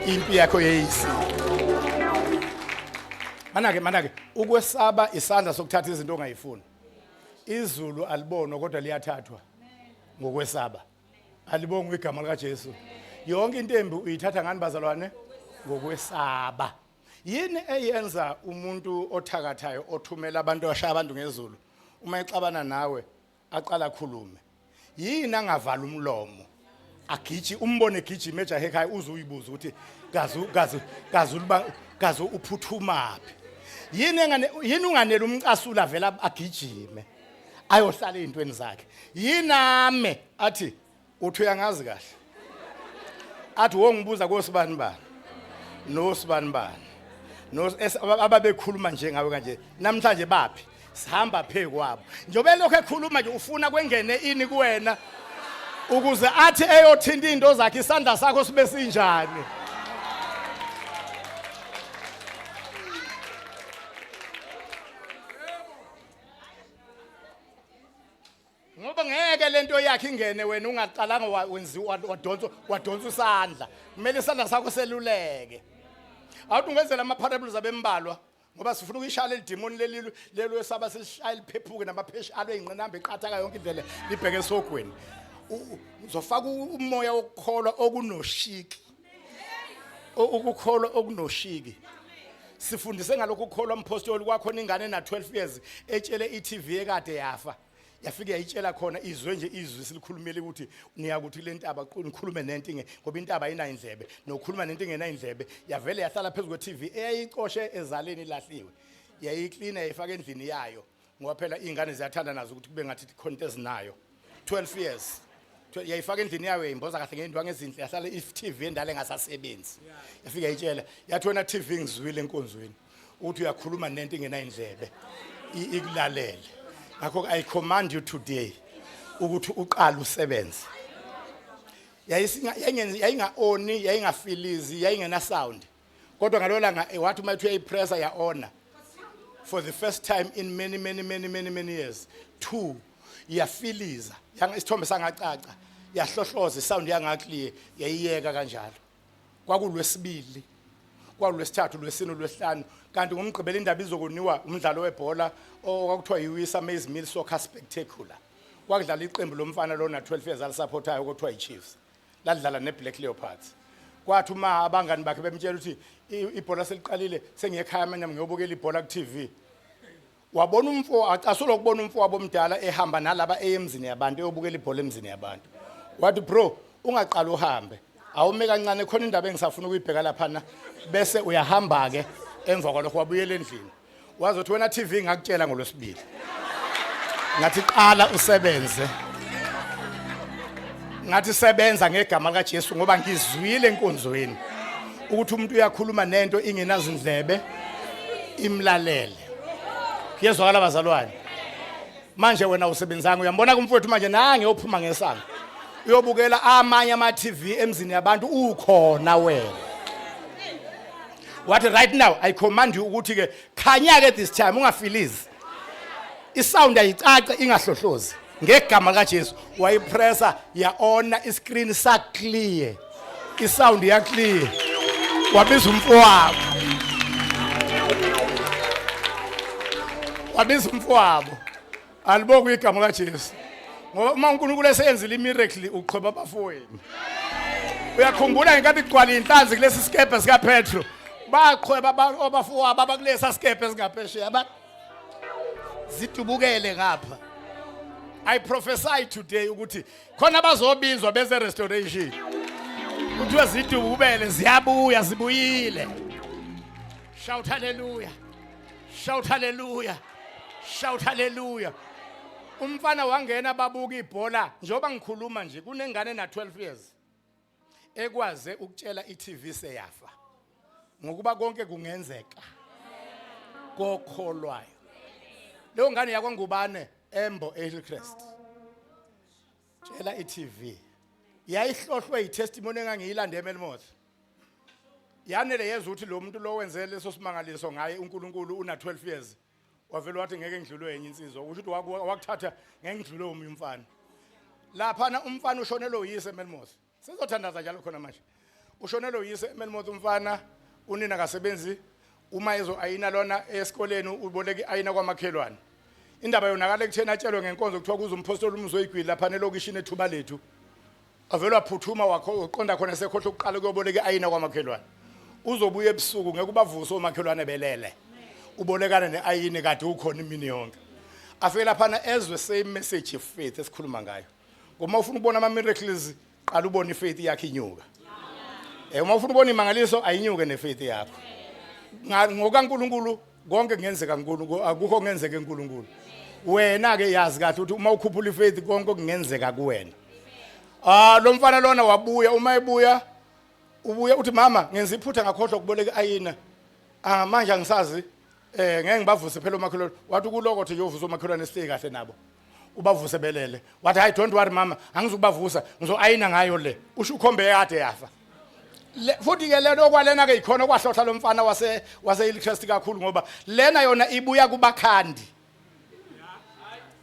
impi yakho yeyisi. Manake manake ukwesaba isandla sokuthatha izinto ongayifuni. Izulu alibonwa kodwa liyathathwa ngokwesaba. Alibongwe igama likaJesu. Yonke into embi uyithatha ngani bazalwane? Ngokwesaba. Yini eyenza umuntu othakathayo othumela abantu ashaya abantu ngezulu uma exabana nawe aqala akhulume? Yini angavala umlomo? Agiji umbone egijima ejahe ekhaya uze uyibuze ukuthi kazu kazu kazu luba kazu uphuthumaphi. Yini engane yini unganele umcasula vela agijime ayohlala ezintweni zakhe. Yini ame athi uthi uyangazi kahle athi wongibuza kosibani bani nosibani bani no ababekhuluma nje ngawe kanje namhlanje baphi sihamba phe kwabo njengoba elokhu ekhuluma nje ufuna kwengene ini kuwena ukuze athi eyothinta into zakhe isandla sakho sibe sinjani. Ngoba ngeke lento yakhe ingene wena ungaqalanga wenziwa wadonsa wadonsa isandla. Kumele isandla sakho seluleke. Awuthi ungenzela ama parables abembalwa ngoba sifuna ukuyishaya leli demon leli lelo esaba silishaya liphephuke namapheshi alo ingqinamba eqathaka yonke indlela libheke esogweni. Uzofaka umoya wokukholwa okunoshiki. Ukukholwa okunoshiki. Sifundise ngalokhu ukukholwa mpostoli kwakhona ingane na 12 years etshele iTV ekade yafa. Yafike yayitshela khona izwe nje izwi silikhulumile ukuthi niyakuthi le ntaba nikhulume nento inge ngoba intaba ayinayo indlebe nokukhuluma nento ingenayo indlebe yavele yahlala phezu kwe-TV eyayicoshe ezaleni ilahliwe yayiklina yayifaka endlini yayo ngoba phela iy'ngane ziyathanda nazo ukuthi kube ngathi khona into ezinayo 12 years yayifaka endlini yayo yayimboza kahle ngey'ndwangu ezinhle yahlala i-TV endala engasasebenzi yafike yayitshela yathi wena TV ngizwile enkonzweni ukuthi uyakhuluma nento ingenayindlebe ikulalele ngakho I command you today ukuthi uqale usebenze. Yayinga-oni yayingafilizi yayingena sound kodwa ngalolo langa wathi uma ethi uyayipressa ya-ona for the first time in many many many many many years. Two yafiliza isithombe sangacaca yahlohloza isound yangaclear yayiyeka kanjalo. Kwakulwesibili kwalwesithathu lwesine lwesihlanu kanti ngomgqibelo indaba izokuniwa umdlalo webhola okwakuthiwa yiWisa Maize Mill Soccer Spectacular. Kwakudlala iqembu lomfana lona 12 years alisupportayo okuthiwa yiChiefs ladlala neBlack Leopards. Kwathi uma abangani bakhe bemtshela ukuthi ibhola seliqalile sengiye ekhaya manje ngiyobukela ibhola ku-TV. Wabona umfo acasulwa ukubona umfo wabo omdala ehamba nalaba eyemzini yabantu eyobukela ibhola emzini yabantu. Wathi bro ungaqala uhambe awume kancane khona indaba engisafuna ukuyibheka laphana bese uyahamba ke emva kwalokho wabuyela endlini. Wazothi wena TV ngakutshela ngolwesibili. Ngathi qala usebenze. Ngathi sebenza ngegama likaJesu ngoba ngizwile enkonzweni ukuthi umuntu uyakhuluma nento ingenazindlebe imlalele. Kuyezwakala bazalwane. Manje wena usebenzanga uyambona kumfowethu manje nange uphuma ngesango. Uyobukela amanye ama TV emzini yabantu ukhona wena. Wathi right now I command you ukuthi ke khanya ke this time ungafilizi. Isound ayicace ingahlohlozi. Ngegama likaJesu wayipressa ya ona iscreen sa clear. Isound ya clear. Wabiza umfowabo. Wabiza umfowabo. Alibongwe igama kaJesu. Ngoba uma uNkulunkulu eseyenzile imiracle uqhweba abafowenu. Uyakhumbula ngenkathi kugcwala inhlanzi kulesi sikebhe sikaPetro. Baqhweba abafowabo abakulesa sikebhe esingaphesheya ba zidubukele ngapha. I prophesy today ukuthi khona bazobizwa beze restoration. Kuthiwa zidubukele ziyabuya zibuyile. Shout hallelujah. Shout hallelujah. Shout hallelujah. Umfana wangena babuka ibhola njengoba ngikhuluma nje kunengane na 12 years ekwaze ukutshela iTV seyafa. Ngokuba konke kungenzeka kokholwayo. Leyo ngane yakwaNgubane Embo eHillcrest. Tshela iTV. Yayihlohlwe itestimony engangiyilande eMelmoth. Yanele yezwa ukuthi lo muntu lo wenze leso simangaliso ngaye uNkulunkulu una 12 years. Wavele wathi ngeke ngidlulwe enye insizwa. Kusho ukuthi wakuthatha ngeke ngidlulwe omunye umfana. Laphana umfana ushonelwe uyise eMelmoth. Sizothandaza njalo khona manje. Ushonelwe uyise eMelmoth umfana, unina kasebenzi, uma ezo ayina lona esikoleni uboleka iayina kwamakhelwane. Indaba yonakala ekutheni atshelwe ngenkonzo kuthiwa kuze umphostoli umzoyigwili lapha nelokishini ethuba lethu. Avele waphuthuma waqonda khona sekhohle ukuqala kuyoboleka iayina kwamakhelwane. Uzobuya ebusuku ngeke ubavuse omakhelwane belele. Ubolekana neayini kade ukhona imini yonke. Afike laphana ezwe same message of faith esikhuluma ngayo. Ngoba ufuna ukubona ama miracles qala ubone ifaith yakhe inyuka. Eh uma ufuna ukubona imangaliso ayinyuke nefaith yakho. NgokaNkuluNkulu konke kungenzeka kuNkulunkulu akukho kungenzeka eNkulunkulu. Wena ke yazi kahle ukuthi uma ukhuphula ifaith konke kungenzeka kuwena. Ah lo mfana lona wabuya uma ebuya ubuya uthi mama ngenza iphutha ngakhohlwa ukuboleka ayina. Ah manje angisazi eh ngeke ngibavuse phela omakhelwane wathi kuloko nje uyovusa omakhelwane sihleki kahle nabo. Ubavuse belele wathi hayi don't worry mama angizukubavusa ngizoayina ngayo le usho ukhombe kade yafa le futhi ke lento okwalena ke ikhona kwahlohla lo mfana wase wase Hillcrest kakhulu ngoba lena yona ibuya kubakhandi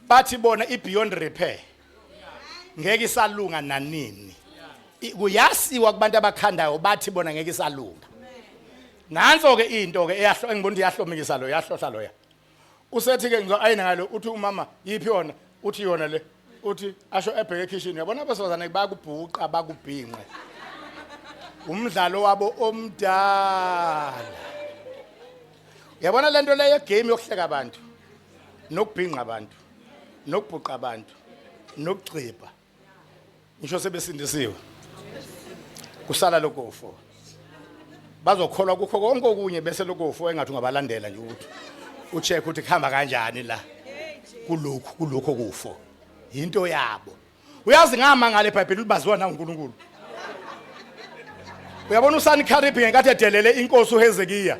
bathi bona i beyond repair ngeke isalunga nanini kuyasiwa kubantu abakhandayo bathi bona ngeke isalunga nanso ke into ke eyahlo engibona ukuthi yahlomikisa lo yahlohla loya usethi ke ngizo-ayina ngalo uthi umama yiphi yona uthi yona le uthi asho ebheke ekhishini yabona abesifazane bakubhuqa bakubhinqe umdlalo wabo omdala yabona lento leyo game yokuhleka abantu nokubhinqa abantu nokubhuqa abantu nokugxibha ngisho sebesindisiwe kusala lokofo bazokholwa kukho konke okunye bese lokofo engathi ungabalandela nje ukuthi ucheck ukuthi kuhamba kanjani la kulokhu kulokho kufo into yabo uyazi ngama ngale eBhayibheli ubaziwa na uNkulunkulu uyabona uSanikaribi ngenkathi edelele inkosi uHezekiya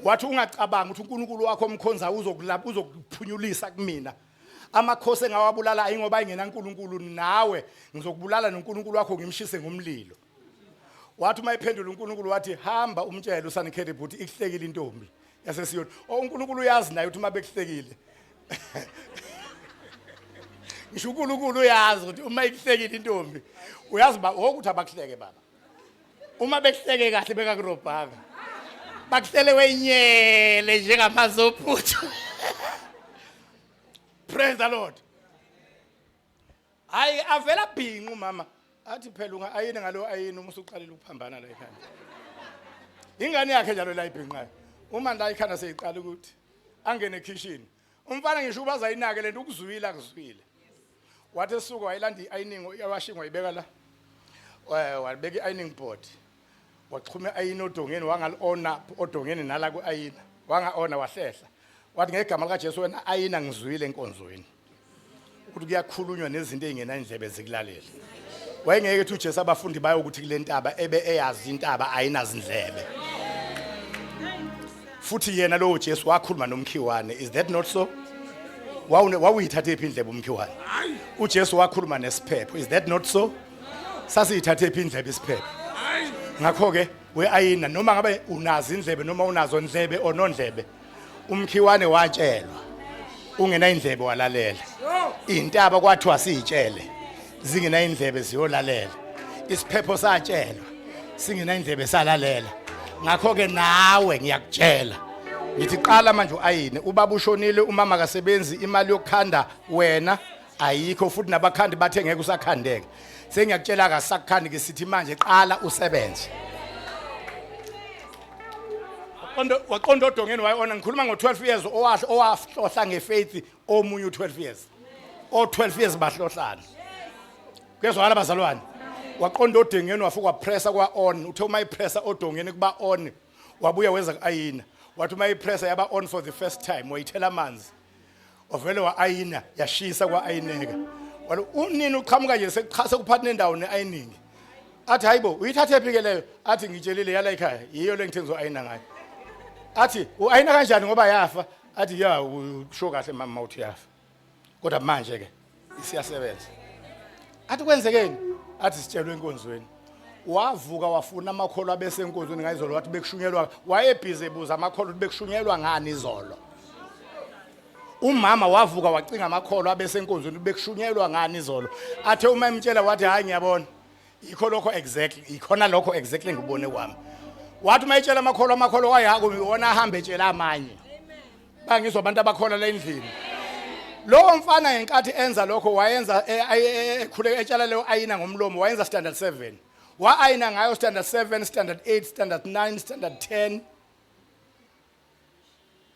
wathi ungacabanga ukuthi uNkulunkulu wakho omkhonza uzokulapha uzokuphunyulisa kumina amakhosi engawabulala ayingoba ayingenaNkulunkulu nawe ngizokubulala noNkulunkulu wakho ngimshise ngomlilo wathi uma ephendula uNkulunkulu wathi hamba umtshele uSanikeribi ukuthi ikuhlekile intombi yaseSiyoni o uNkulunkulu uyazi naye ukuthi uma bekuhlekile ngisho uNkulunkulu uyazi ukuthi uma ikuhlekile intombi uyazi ba wokuthi abakuhleke baba uma bekuhleke kahle bekakurobhanga bakuhlele wenyele njengamazophuthu praise the lord hayi avela bhinqa umama athi phela unga ayini ngalo ayini uma usuqalile ukuphambana la ekhanda ingane yakhe njalo la ibhinqayo uma la ikhanda seyiqala ukuthi angene ekhishini umfana ngisho ubaza ayinake lento ukuzwile akuzwile wathi esuka wayilanda i-ironing yawashing wayibeka la walibeka i-ironing board waxhuma i-ayini odongeni wangali-ona odongeni nala ku-ayina wanga-ona wahlehla wathi ngegama likaJesu wena ayina ngizwile enkonzweni ukuthi kuyakhulunywa nezinto ey'ngenandlebe zikulalele wayengeke ethi uJesu abafundi bayokuthi kule ntaba ebe eyazi intaba ayinazindlebe futhi yena lowo Jesu wakhuluma nomkhiwane is that not so wawuyithathe phi indlebe umkhiwane uJesu wakhuluma nesiphepho is that not so sasiyithathe phi indlebe isiphepho ngakho ke weayina noma ngabe unazo indlebe noma unazo ndlebe onondlebe umkhiwane watshelwa ungena indlebe walalela intaba kwathiwa siyitshele zingena indlebe ziyolalela isiphepho satshelwa singena indlebe salalela ngakho ke nawe ngiyakutshela ngithi qala manje uayine ubaba ushonile umama kasebenzi imali yokukhanda wena ayikho futhi nabakhandi bathe ngeke usakhandeka sengiyakutshela akasakukhandi ke sithi manje qala usebenze Waqonda odongeni wayi-ona. Ngikhuluma ngo-12 years owahlohla ngefaith omunye u-12 years. O-12 years bahlohlana. Kuyezwakala bazalwane. Waqonda odongeni wafika wapressa kwa-on. Uthe uma ipressa odongeni kuba on. Wabuya weza ku-ayina. Wathi uma ipressa yaba on for the first time wayithela amanzi. Wavele wa-ayina yashisa kwa-ayineka. Walo unini uqhamuka nje sekuphathi nendawo ne-ayiningi. Athi hayibo uyithathe phi ke leyo? Athi ngitshelile yala ekhaya yiyo le ngithe ngizo-ayina ngayo. Athi u-ayina kanjani ngoba yafa? Athi ya usho kahle mama uthi yafa. Kodwa manje ke isiyasebenza. Athi kwenzekeni? Athi sitshelwe enkonzweni. Wavuka wafuna amakholwa abesenkonzweni ngayizolo wathi bekushunyelwa wayebhizi ebuza amakholwa ukuthi bekushunyelwa ngani izolo. Umama wavuka wacinga amakholwa abesenkonzweni bekushunyelwa ngani izolo. Athe uma emtshela wathi hayi ngiyabona. Yikho lokho exactly, yikhona lokho exactly ngibone kwami. Wathi uma etshela amakholwa amakholwa wayako wona ahambe etshela amanye. Bangizwa abantu abakholwa la endlini. Lowo mfana ngenkathi enza lokho wayenza ekhule etshala leyo ayina ngomlomo wayenza standard 7. Wa ayina ngayo standard 7, standard 8, standard 9, standard 10.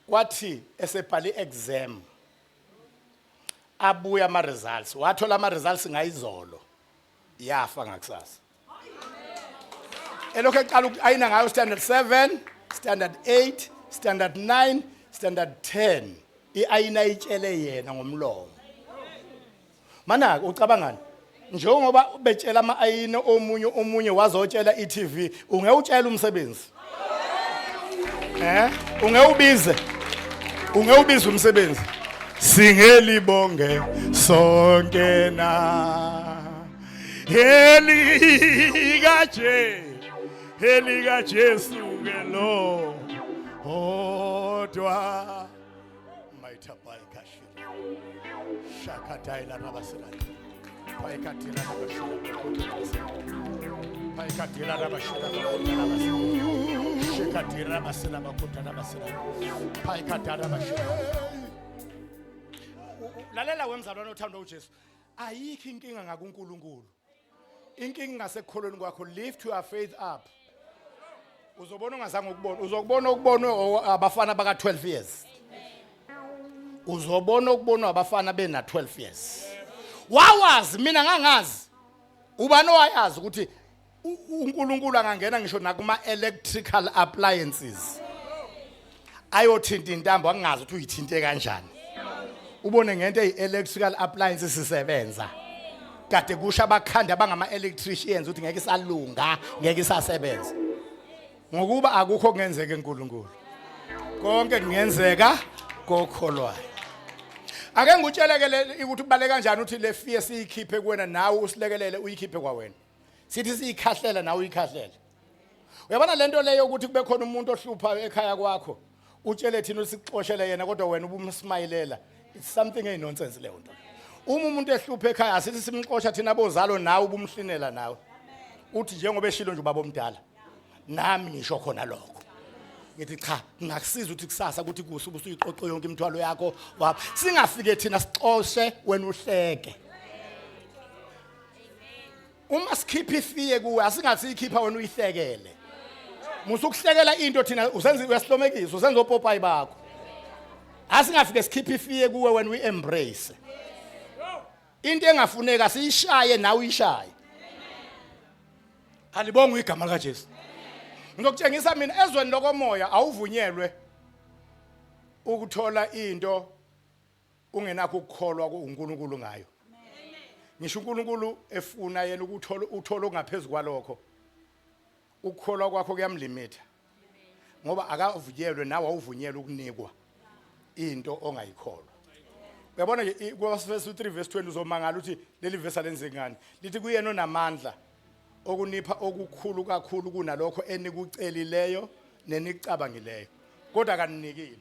Kwathi esebhala iexam abuya ama results wathola ama results ngayizolo yafa ngakusasa. Elokhu eqala ayina ngayo standard 7, standard 8, standard 9, standard 10. Iayina itshele yena ngomlomo. Mana ucabangani? Njengoba betshela ama-ayini omunye omunye wazotshela i-TV, ungewutshela umsebenzi. Eh? Ungewubize. Ungewubiza umsebenzi. Singelibonge sonke na. Elikaje elika Jesu ke lo odwa maithabai kashira shakataila rabasira paikatila rabashira paikatila rabashira shikatira rabasira bakuta rabasira paikatara rabashira. Lalela wemzalwane othandwa uJesu, ayikho inkinga ngakuNkulunkulu. Inkinga ngasekukholweni kwakho. Lift your faith up. Uzobona ungazange ukubona, uzokubona okubonwe abafana baka 12 years. Uzobona okubonwa abafana bena 12 years. Wawazi mina ngangazi. Ubani owayazi ukuthi uNkulunkulu angangena ngisho nakuma electrical appliances. Ayothinta intambo angazi ukuthi uyithinte kanjani. Ubone ngento eyi-electrical appliances isebenza. Kade kusho abakhanda abangama electricians ukuthi ngeke isalunga, ngeke isasebenza. Ngokuba akukho kungenzeka eNkulunkulu. Konke kungenzeka kokholwayo. Ake ngikutsheleke le ukuthi kubaleka kanjani ukuthi le fear siyikhiphe kuwena nawe usilekelele uyikhiphe kwawena. Sithi siyikhahlela nawe uyikhahlela. Uyabona lento leyo ukuthi kube khona umuntu ohluphayo ekhaya kwakho utshele thina usixoshele yena kodwa wena ubumsmayilela. It's something eyi nonsense leyo nto. Uma umuntu ehlupha ekhaya asithi simxosha thina bozalo nawe ubumhlinela nawe. Uthi njengoba eshilo nje ubaba omdala. Nami ngisho khona lokho. Ngithi cha ngingakusiza ukuthi kusasa ukuthi kusa ubusuyiqoqo yonke imithwalo yakho wapha. Singafike thina sixoshe wena uhleke. Uma sikhipha ifiye kuwe asingathi ikhipha wena uyihlekele. Musa ukuhlekela into thina usenza uyasihlomekisa usenza opopayi bakho. Asingafike sikhiphe ifiye kuwe wena uyi-embrace. Into engafuneka siyishaye nawe uyishaye. Alibongwe igama likaJesu. Ngizokutshengisa mina ezweni lokomoya awuvunyelwe ukuthola into ungenakho ukukholwa kuNkulunkulu ngayo. Ngisho uNkulunkulu efuna yena ukuthola uthola okungaphezulu kwalokho. Ukukholwa kwakho kuyamlimitha. Ngoba akavunyelwe nawe awuvunyelwe ukunikwa into ongayikholwa. Uyabona nje kwabaseFesu 3 verse 20 uzomangala ukuthi leli verse alenze ngani. Lithi kuyena onamandla okunipha okukhulu kakhulu kunalokho enikucelileyo nenikucabangileyo. Kodwa akaninikile.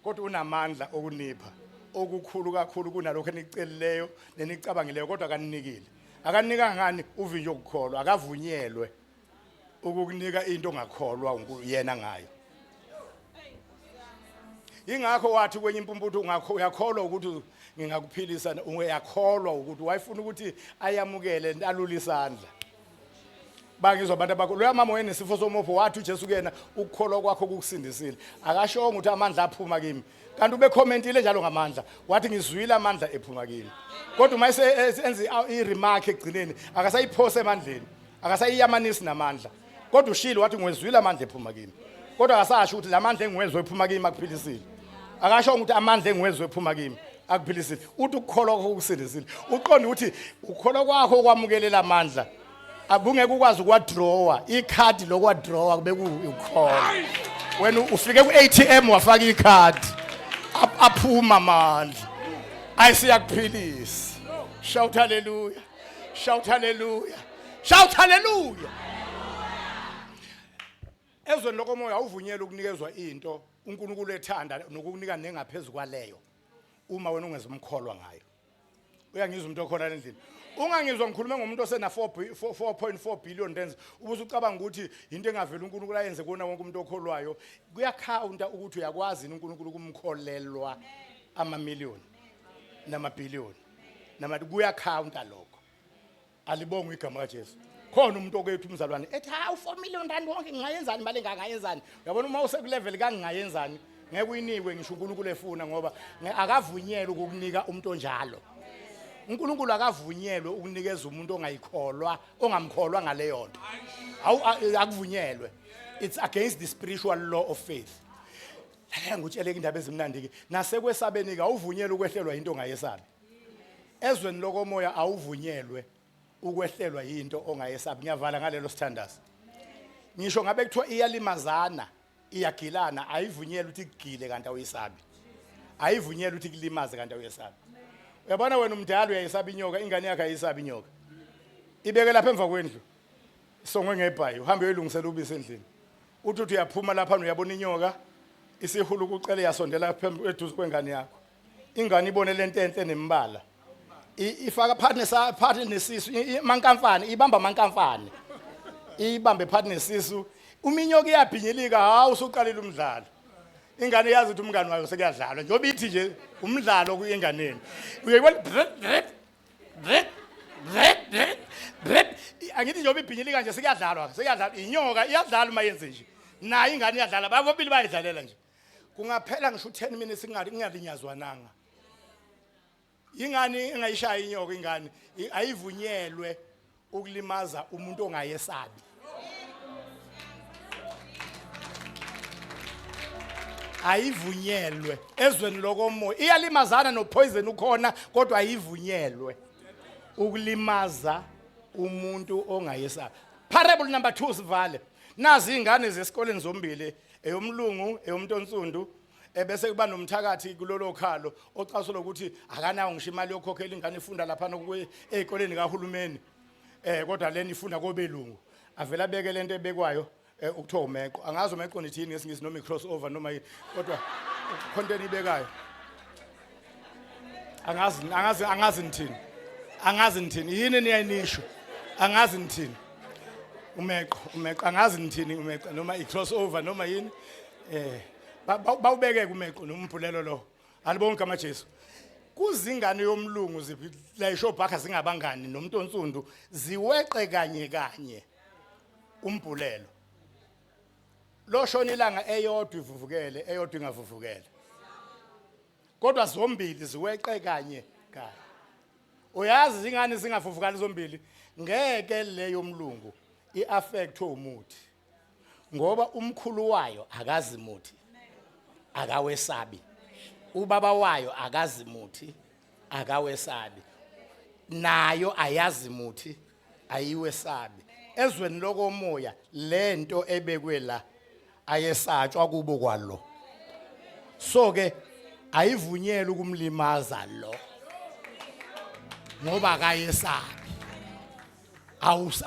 Kodwa unamandla okunipha okukhulu kakhulu kunalokho enikucelileyo nenikucabangileyo kodwa akaninikile. Akanika ngani uvinje ukukholwa, akavunyelwe ukukunika into ongakholwa yena ngayo. Ingakho wathi kwenye impumputhu ungakho uyakholwa ukuthi ngingakuphilisa, uyakholwa ukuthi wayefuna ukuthi ayamukele alule isandla. Bangizwa abantu abakho. Loya mama wayenesifo somopho wathi uJesu kuyena ukukholwa kwakho kukusindisile. Akashongo ukuthi amandla aphuma kimi. Kanti ubekhomentile njalo ngamandla. Wathi ngizwile amandla ephuma kimi. Kodwa uma enza i-remark ekugcineni akasayiphose emandleni. Akasayiyamanisi namandla. Kodwa ushilo wathi ngiwezwile amandla ephuma kimi. Kodwa akasasho ukuthi lamandla engiwezwe ephuma kimi akuphilisile. Akasho ukuthi amandla engiwezwe ephuma kimi akuphilisile. Uthi ukukholwa kwakho kukusindisile. Uqonda ukuthi ukukholwa kwakho kwamukelela amandla. Abungeke ukwazi ukwadrawa ikhadi lokwadrawa kube kuyukholwa. Wena ufike ku-ATM wafaka ikhadi. Aphuma amandla. Ayisiyakuphilisa. Shout hallelujah. Shout hallelujah. Shout hallelujah. Ezweni lokomoya awuvunyelwe ukunikezwa into uNkulunkulu ethanda nokukunika nengaphezulu kwaleyo uma wena ungezumkholwa ngayo. Uyangizwa umuntu okhona endlini. Ungangizwa ngikhulume ngomuntu osena 4.4 billion rands ubusucabanga ukuthi into engavela uNkulunkulu ayenze kuona wonke umuntu okholwayo. Kuyakhawunta ukuthi uyakwazi uNkulunkulu ukumkholelwa ama million nama billion. Nama kuyakhawunta lokho. Alibongwe igama kaJesu. Khona umuntu okwethu umzalwane ethi hawu 4 million rand wonke ngingayenzani imali engangayenzani. Uyabona uma usekulevel kangingayenzani ngeke uyinikwe ngisho uNkulunkulu efuna ngoba akavunyelwe ukukunika umuntu onjalo. uNkulunkulu akavunyelwe ukunikeza umuntu ongayikholwa ongamkholwa ngaleyo nto. Awu akuvunyelwe. It's against the spiritual law of faith. Lalela ngikutsheleke indaba ezimnandi ke. Nasekwesabeni ke awuvunyelwe ukwehlelwa into ongayesabi. Ezweni lokomoya awuvunyelwe ukwehlelwa yinto ongayesabi. Ngiyavala ngalelo sithandazo. Ngisho ngabe kuthiwa iyalimazana, iyagilana, ayivunyelwe ukuthi ikugile kanti awuyisabi. Ayivunyelwe ukuthi ikulimaze kanti awuyesabi. Uyabona wena umdala uyayisaba inyoka, ingane yakhe ayisabi inyoka. Ibeke lapha emva kwendlu. Isongwe ngebhayi, uhambe uyoyilungisela ubisi endlini. Uthi uthi uyaphuma lapha uyabona inyoka isihulu kucele yasondela phambi eduze kwengane yakho. Ingane ibone lento enhle nemibala. Ifaka phakathi nesa phakathi nesisu mankamfane ibamba mankamfane. Ibambe phakathi nesisu. Uma inyoka iyabhinyilika hawu usuqalile umdlalo. Ingane yazi ukuthi umngane wayo sekuyadlalwa njengoba ithi nje umdlalo kuyenganeni. Uyayibona angithi njengoba ibhinyilika nje sekuyadlalwa sekuyadlalwa inyoka iyadlala uma yenze nje. Nayo ingane iyadlala bobabili bayidlalela nje. Kungaphela ngisho u10 minutes ingalinyazwananga. Ingane engayishaya inyoka ingane ayivunyelwe ukulimaza umuntu ongayesabi. Ayivunyelwe ezweni lokomoya iyalimazana nopoison ukhona kodwa ayivunyelwe ukulimaza umuntu ongayesabi. Parable number 2 sivale. Nazi ingane zesikoleni zombili eyomlungu eyomuntu onsundu ebese kuba nomthakathi kulolo khalo ocasula ukuthi akanawo ngisho imali yokukhokhela ingane ifunda lapha ezikoleni kahulumeni eh kodwa lena ifunda kobelungu avela beke lento ebekwayo eh, ukuthiwa umeqo angazi umeqo nithini ngesingisi noma i-cross over noma yini kodwa khonto enibekayo angazi angazi angazi nithini angazi nithini yini eniyayinisho angazi nithini umeqo umeqo angazi nithini umeqo noma i-cross over noma yini eh bawubeke kumeqo nombhulelo lo alibonke amaJesu kuzingane yomlungu zilayisho bhakha zingabangani nomuntu onsundu ziweqe kanye kanye umbhulelo loshona ilanga eyodwa ivuvukele eyodwa ingavuvukele kodwa zombili ziweqe kanye kanye uyazi izingane zingavuvukali zombili ngeke le yomlungu iaffectwe umuthi ngoba umkhulu wayo akazi muthi akawesabi ubaba wayo akazi muthi akawesabi nayo ayazi muthi ayiwesabi ezweni lokomoya lento ebekwe la ayesatshwa kubo kwalo so ke ayivunyelwe ukumlimaza lo ngoba akayesabi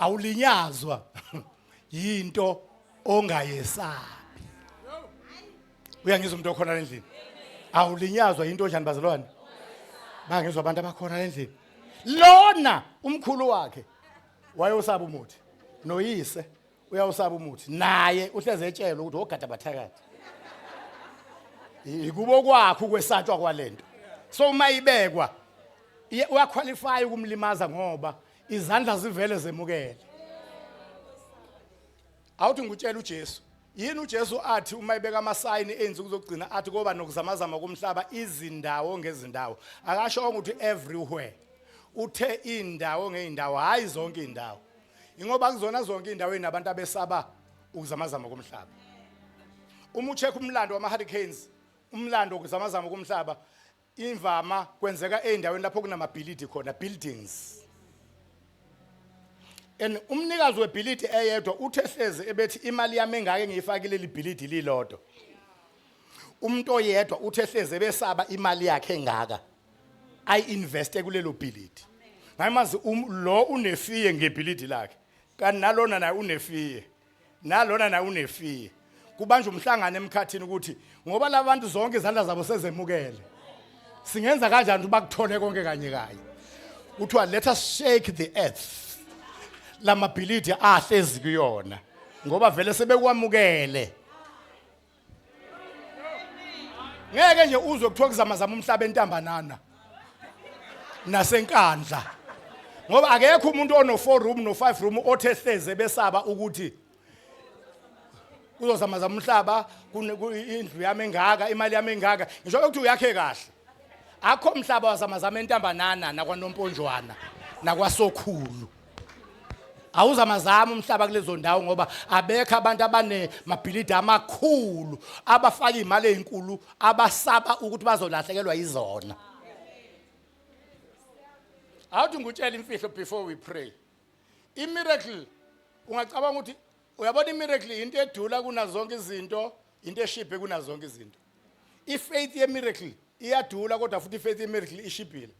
awulinyazwa yinto ongayesabi uyangizwa umuntu okhona endlini awulinyazwa yinto onjani bazalwane bangizwa abantu abakhona endlini lona umkhulu wakhe wayosaba umuthi noyise uyawusaba umuthi naye uhleze etshelwe ukuthi ogada bathakathi ikubo kwakho ukwesatshwa kwalento so uma ibekwa uyaqualify ukumlimaza ngoba izandla zivele zemukele. Awuthi ngikutshela uJesu. Yini uJesu athi uma ebeka amasayini einsuku zokugcina athi koba nokuzamazama komhlaba izindawo ngezindawo. Akasho ukuthi everywhere. Uthe indawo ngeindawo hayi zonke indawo. Ingoba kuzona zonke indawo enabantu abesaba ukuzamazama komhlaba. Uma ucheck umlando wama hurricanes, umlando wokuzamazama komhlaba imvama kwenzeka ezindaweni lapho kunamabhilidi khona, buildings. And umnikazi webhilidi eyedwa uthe hlezi ebethi imali yami engake engiyifakile libhilidi lilodwa. Umuntu oyedwa uthe hlezi ebesaba imali yakhe engaka ayi-investe kulelo bhilidi. Ngayimazi lo unefiye ngebhilidi lakhe, kanti nalona naye unefiye, nalona naye unefiye. Kubanjwa umhlangano emkhathini ukuthi ngoba labantu zonke izandla zabo sezemukele, singenza kanjani ukuthi bakuthole konke kanye kanye? Kuthiwa let us shake the earth, lamabhilidi ahlezi kuyona, ngoba vele sebekwamukele. Ngeke nje uzwe kuthiwa kuzamazama umhlaba entambanana nasenkandla, ngoba akekho umuntu ono 4 room no 5 room othe hleze besaba ukuthi kuzozamazama umhlaba, indlu yami engaka, imali yami engaka. Ngisho ukuthi uyakhe kahle, akho umhlaba wazamazama entambanana nakwaNomponjwana nakwaSokhulu. Awuzamazama umhlaba kulezo ndawo, ngoba abekho abantu abanemabhilidi amakhulu abafaka imali ezinkulu abasaba ukuthi bazolahlekelwa yizona. Awuthi ngikutshela imfihlo before we pray. I-miracle, ungacabanga ukuthi uyabona, i-miracle into edula kunazo zonke izinto, into eshibhe kunazo zonke izinto. I-faith ye-miracle iyadula, kodwa futhi i-faith ye-miracle ishibhile.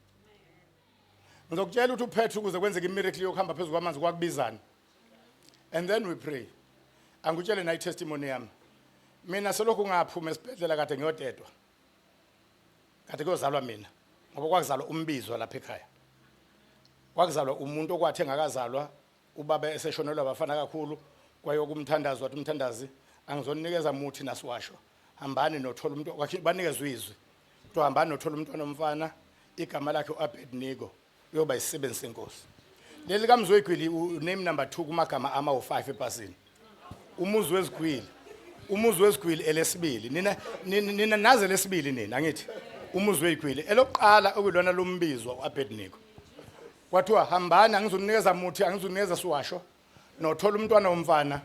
Ngizokutshela ukuthi uPetru ukuze kwenzeke i-miracle yokuhamba phezu kwamanzi kwakubizani, and then we pray. Angikutshele nayi testimony yami. Mina selokhu ngaphuma esibhedlela kade ngiyodedwa, kade kuyozalwa mina, ngoba kwakuzalwa umbizwa lapha ekhaya. Kwakuzalwa umuntu okwathi engakazalwa ubaba eseshonelwa abafana kakhulu, kwayokumthandazi, wathi umthandazi, angizonikeza muthi nasiwasho, hambani nothola umuntu. Banikezwe izwi, kuthiwa hambani nothola umntwana omfana, igama lakhe u-Abednego, uyoba isisebenzi senkosi. Leli kaMzwegwili name number 2 kumagama ama-5 epasini. Umuzi wezigwili, umuzi wezigwili elesibili. Nina naze lesibili nina, angithi umuzi wezigwili elokuqala okuyilona lombizwa u-Abednego. Kwathiwa hambani, angizonikeza muthi, angizonikeza siwasho, nothola umntwana womfana,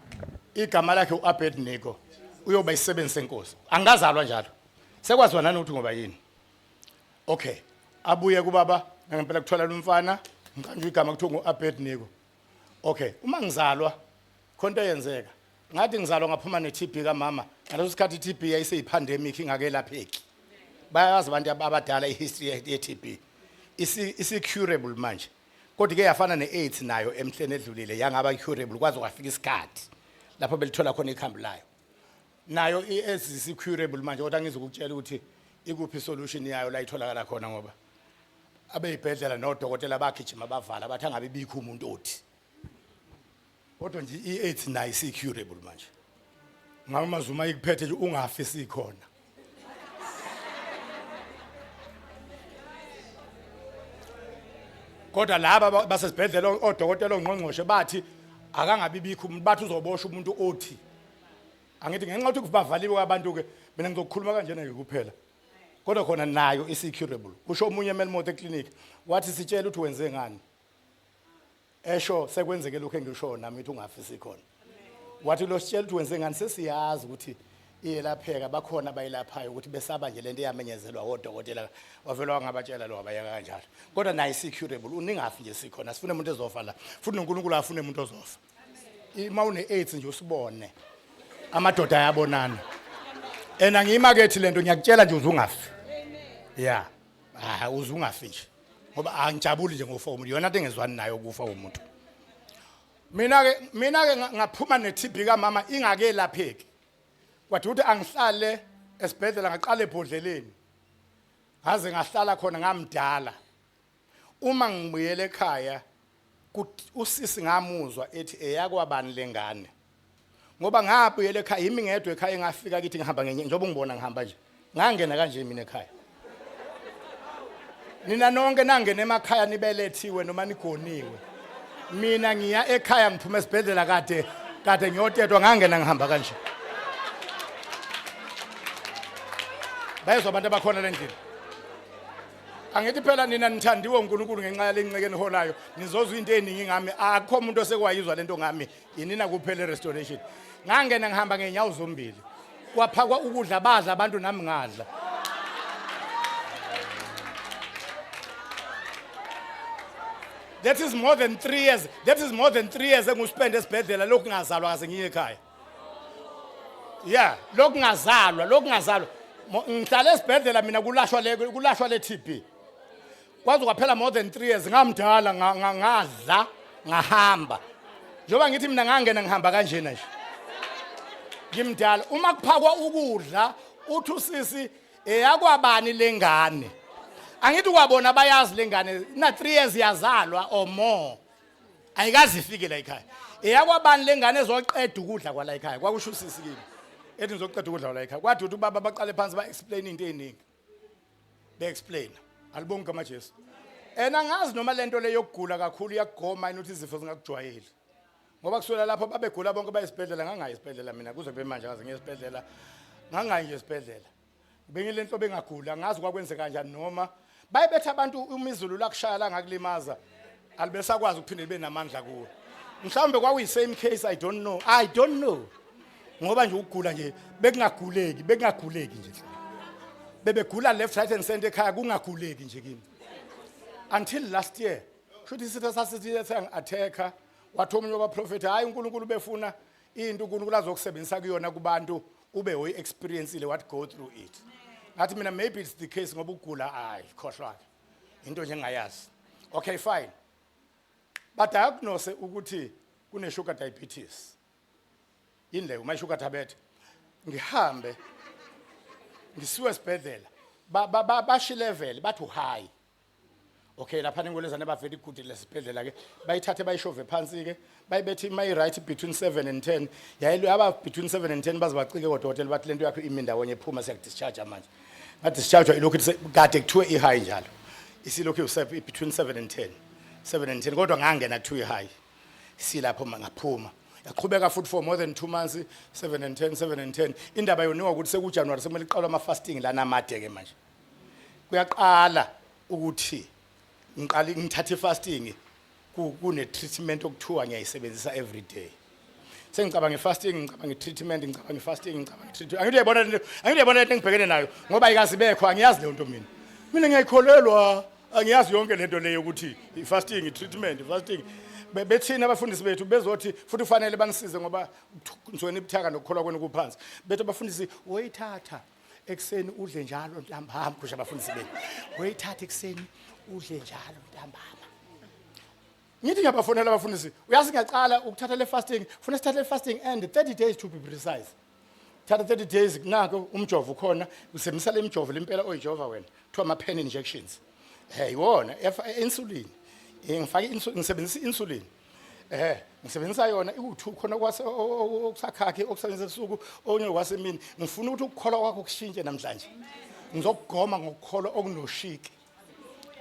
igama lakhe u-Abednego, uyoba isisebenzi senkosi. Angazalwa njalo, sekwaziwa nanokuthi ngoba yini. Okay, abuye kubaba ngempela kuthola lumfana, ngiqanjwa igama kuthiwa ngu-Abednego. Okay, uma ngizalwa khonto eyenzeka, ngathi ngizalwa ngaphuma ne-TB kamama. Ngaleso sikhathi i-TB yayiseyi-pandemic, ingakelapheki. Bayazi abantu abadala i-history ye-TB. Isi-curable manje, kodwa ke yafana ne-AIDS nayo emhleni edlulile, yangaba curable kwaze kwafika isikhathi lapho belithola khona ikhambi layo. Nayo i-AIDS isi-curable manje, kodwa angizukutshela ukuthi ikuphi isolution yayo la itholakala khona, ngoba abeyibhedlela nodokotela bagijima bavala, bathi angabe bikho umuntu othi. Kodwa nje i-AIDS nayo isi-curable manje. Ngabe mazuma ikuphethe nje ungafi sikhona. Kodwa laba basesibhedlela, odokotela, ongqongqoshe bathi akangabi bikho umuntu, bathi uzoboshwa umuntu othi. Angithi ngenxa yokuthi bavaliwe abantu ke, mina ngizokhuluma kanjena nje kuphela. Kodwa khona nayo isi-curable. Kusho omunye eMelmoth eclinic, wathi sitshela ukuthi wenze ngani. Esho sekwenzeke lokho engisho nami ukuthi ungafi sikhona. Wathi lo sitshela ukuthi wenze ngani, sesiyazi ukuthi iyelapheka, bakhona abayilaphayo, ukuthi besaba nje lento eyamenyezelwa odokotela. Wavela wangabatshela lo, wabayeka kanjalo. Kodwa nayo isi-curable, uningafi nje sikhona. Sifune umuntu ezofa la, futhi noNkulunkulu afune umuntu ozofa. Uma une-AIDS nje usibone, amadoda ayabonana. And angiyimakethi lento, ngiyakutshela nje uze ungafi. Ya, ah, uze ungafi nje, ngoba angijabuli nje ngokufa komuntu. Yona into engezwani nayo ukufa komuntu. Mina ke ngaphuma ne-TB kamama ingakelapheki. Kwathi ukuthi angihlale esibhedlela, ngaqala ebhodleleni, ngaze ngahlala khona ngamdala. Uma ngibuyele ekhaya, usisi ngamuzwa ethi eyakwabani lengane, ngoba ngabuyela ekhaya yimi ngedwa ekhaya engafika kithi ngihamba ngenye, njengoba ungibona ngihamba nje, ngangena kanje mina ekhaya. Nina nonke nangena emakhaya nibelethiwe noma nigoniwe. Mina ngiya ekhaya ngiphuma esibhedlela kade. Kade ngiyotetwa ngangena ngihamba kanje. Bayezwa abantu abakhona le ndlini. Angithi phela nina nithandiwe uNkulunkulu ngenxa yale nceke eniholayo. Nizozwa into eziningi ngami. Akukho umuntu osekwayizwa lento ngami. Yinina kuphela restoration. Ngangena ngihamba ngenyawo zombili. Kwaphakwa ukudla badla abantu nami ngadla. That is more than 3 years. That is more than 3 years enguspend esibhedlela lokhu ngazalwa kaze ngiye ekhaya. Yeah, lokhu ngazalwa, lokhu ngazalwa. Ngihlale esibhedlela mina kulashwa le kulashwa le TB. Kwaze kwaphela more than 3 years ngamdala ngadla ngahamba. Njengoba ngithi mina ngangena ngihamba kanjena nje. Ngimdala uma kuphakwa ukudla uthi usisi eyakwabani lengane. Angithi kwabona bayazi lengane na 3 years yazalwa or more. Ayikaze ifike la ekhaya. Eyakwabani lengane ezoqeda ukudla kwala ekhaya kwakusho usisi kimi. Ethi ngizoqeda ukudla kwala ekhaya. Kwathi uthi ubaba baqale phansi ba explain into eziningi. Be explain. Alibonge igama Jesu. And angazi noma lento le yokugula kakhulu iyakugoma yini ukuthi izifo zingakujwayeli. Ngoba kusukela lapho babegula bonke bayesibhedlela ngangayi esibhedlela mina kuze kube manje ngaze ngiye esibhedlela. Ngangayi nje esibhedlela. Bengile nto bengagula ngazi kwakwenzeka kanjani noma bayebetha abantu umizulu lakushaya la ngakulimaza alibesakwazi ukuphinde libe namandla kuwe. Mhlawumbe kwakuyi same case I don't know. I don't know. Ngoba nje ukugula nje bekungaguleki bekungaguleki nje. Bebegula left right and center ekhaya kungaguleki nje kimi. Until last year shuthi isitha sasithi sengi-attack-a wathi omunye wabaprofethi hayi uNkulunkulu befuna into uNkulunkulu azokusebenzisa kuyona kubantu ube oyi-experiencile what go through it. Ngathi mina maybe it's the case ngoba ukugula hayi khohlwa ke into nje engayazi. Okay fine. Ba diagnose ukuthi kune sugar diabetes. Yini leyo uma sugar diabetes? Ngihambe ngisiwe esibhedlela ba ba bashi level bathi high. Okay lapha nengolezane bavele igudi lesibhedlela ke bayithathe bayishove phansi ke bayibethe ima right between 7 and 10 yayilo yaba between 7 and 10 baze bacike kodokotela bathi lento yakho imi ndawonye phuma siyakudischarge manje ngadischarge ilokhu kade kuthiwe i high njalo isilokhu between 7 and 10 7 and 10 kodwa ngangena kuthiwe i high silapho ngaphuma yaqhubeka futhi for more than 2 months 7 and 10 7 and 10 indaba yoniwa ukuthi sekuJanuary sekumele iqalwe ama fasting lana amade ke manje kuyaqala ukuthi ngiqale ngithathe fasting kune treatment okuthiwa ngiyayisebenzisa every day sengicabanga ifasting ngicabanga i-treatment ngicabanga i-fasting ngicabanga i-treatment angithi uyayibona lento angithi uyayibona lento engibhekene nayo ngoba ayikaze ibekho angiyazi leyo nto mina mina ngiyayikholelwa angiyazi yonke lento leyo ukuthi i-fasting i-treatment i-fasting bethina abafundisi bethu bezothi futhi kufanele banisize ngoba nisuke nibuthaka nokukholwa kwenu kuphansi bethi abafundisi woyithatha ekuseni udle njalo ntambama kusho abafundisi benu woyithatha ekuseni udle njalo ntambama ngithi ngiyabafonela abafundisi uyazi ngiyaqala ukuthatha le fasting funa sithathe le fasting and 30 days to be precise thatha 30 days nako umjovo ukhona usebenzisa le mijovo lempela oyijova wena kuthiwa ama pen injections hey iwona insulin ngifake insulin ngisebenzisa insulin eh ngisebenzisa yona iku2 khona kwase okusakhakhe okusebenzisa ebusuku okunye kwasemini ngifuna ukuthi ukukholwa kwakho kushintshe namhlanje ngizokugoma ngokukholwa okunoshiki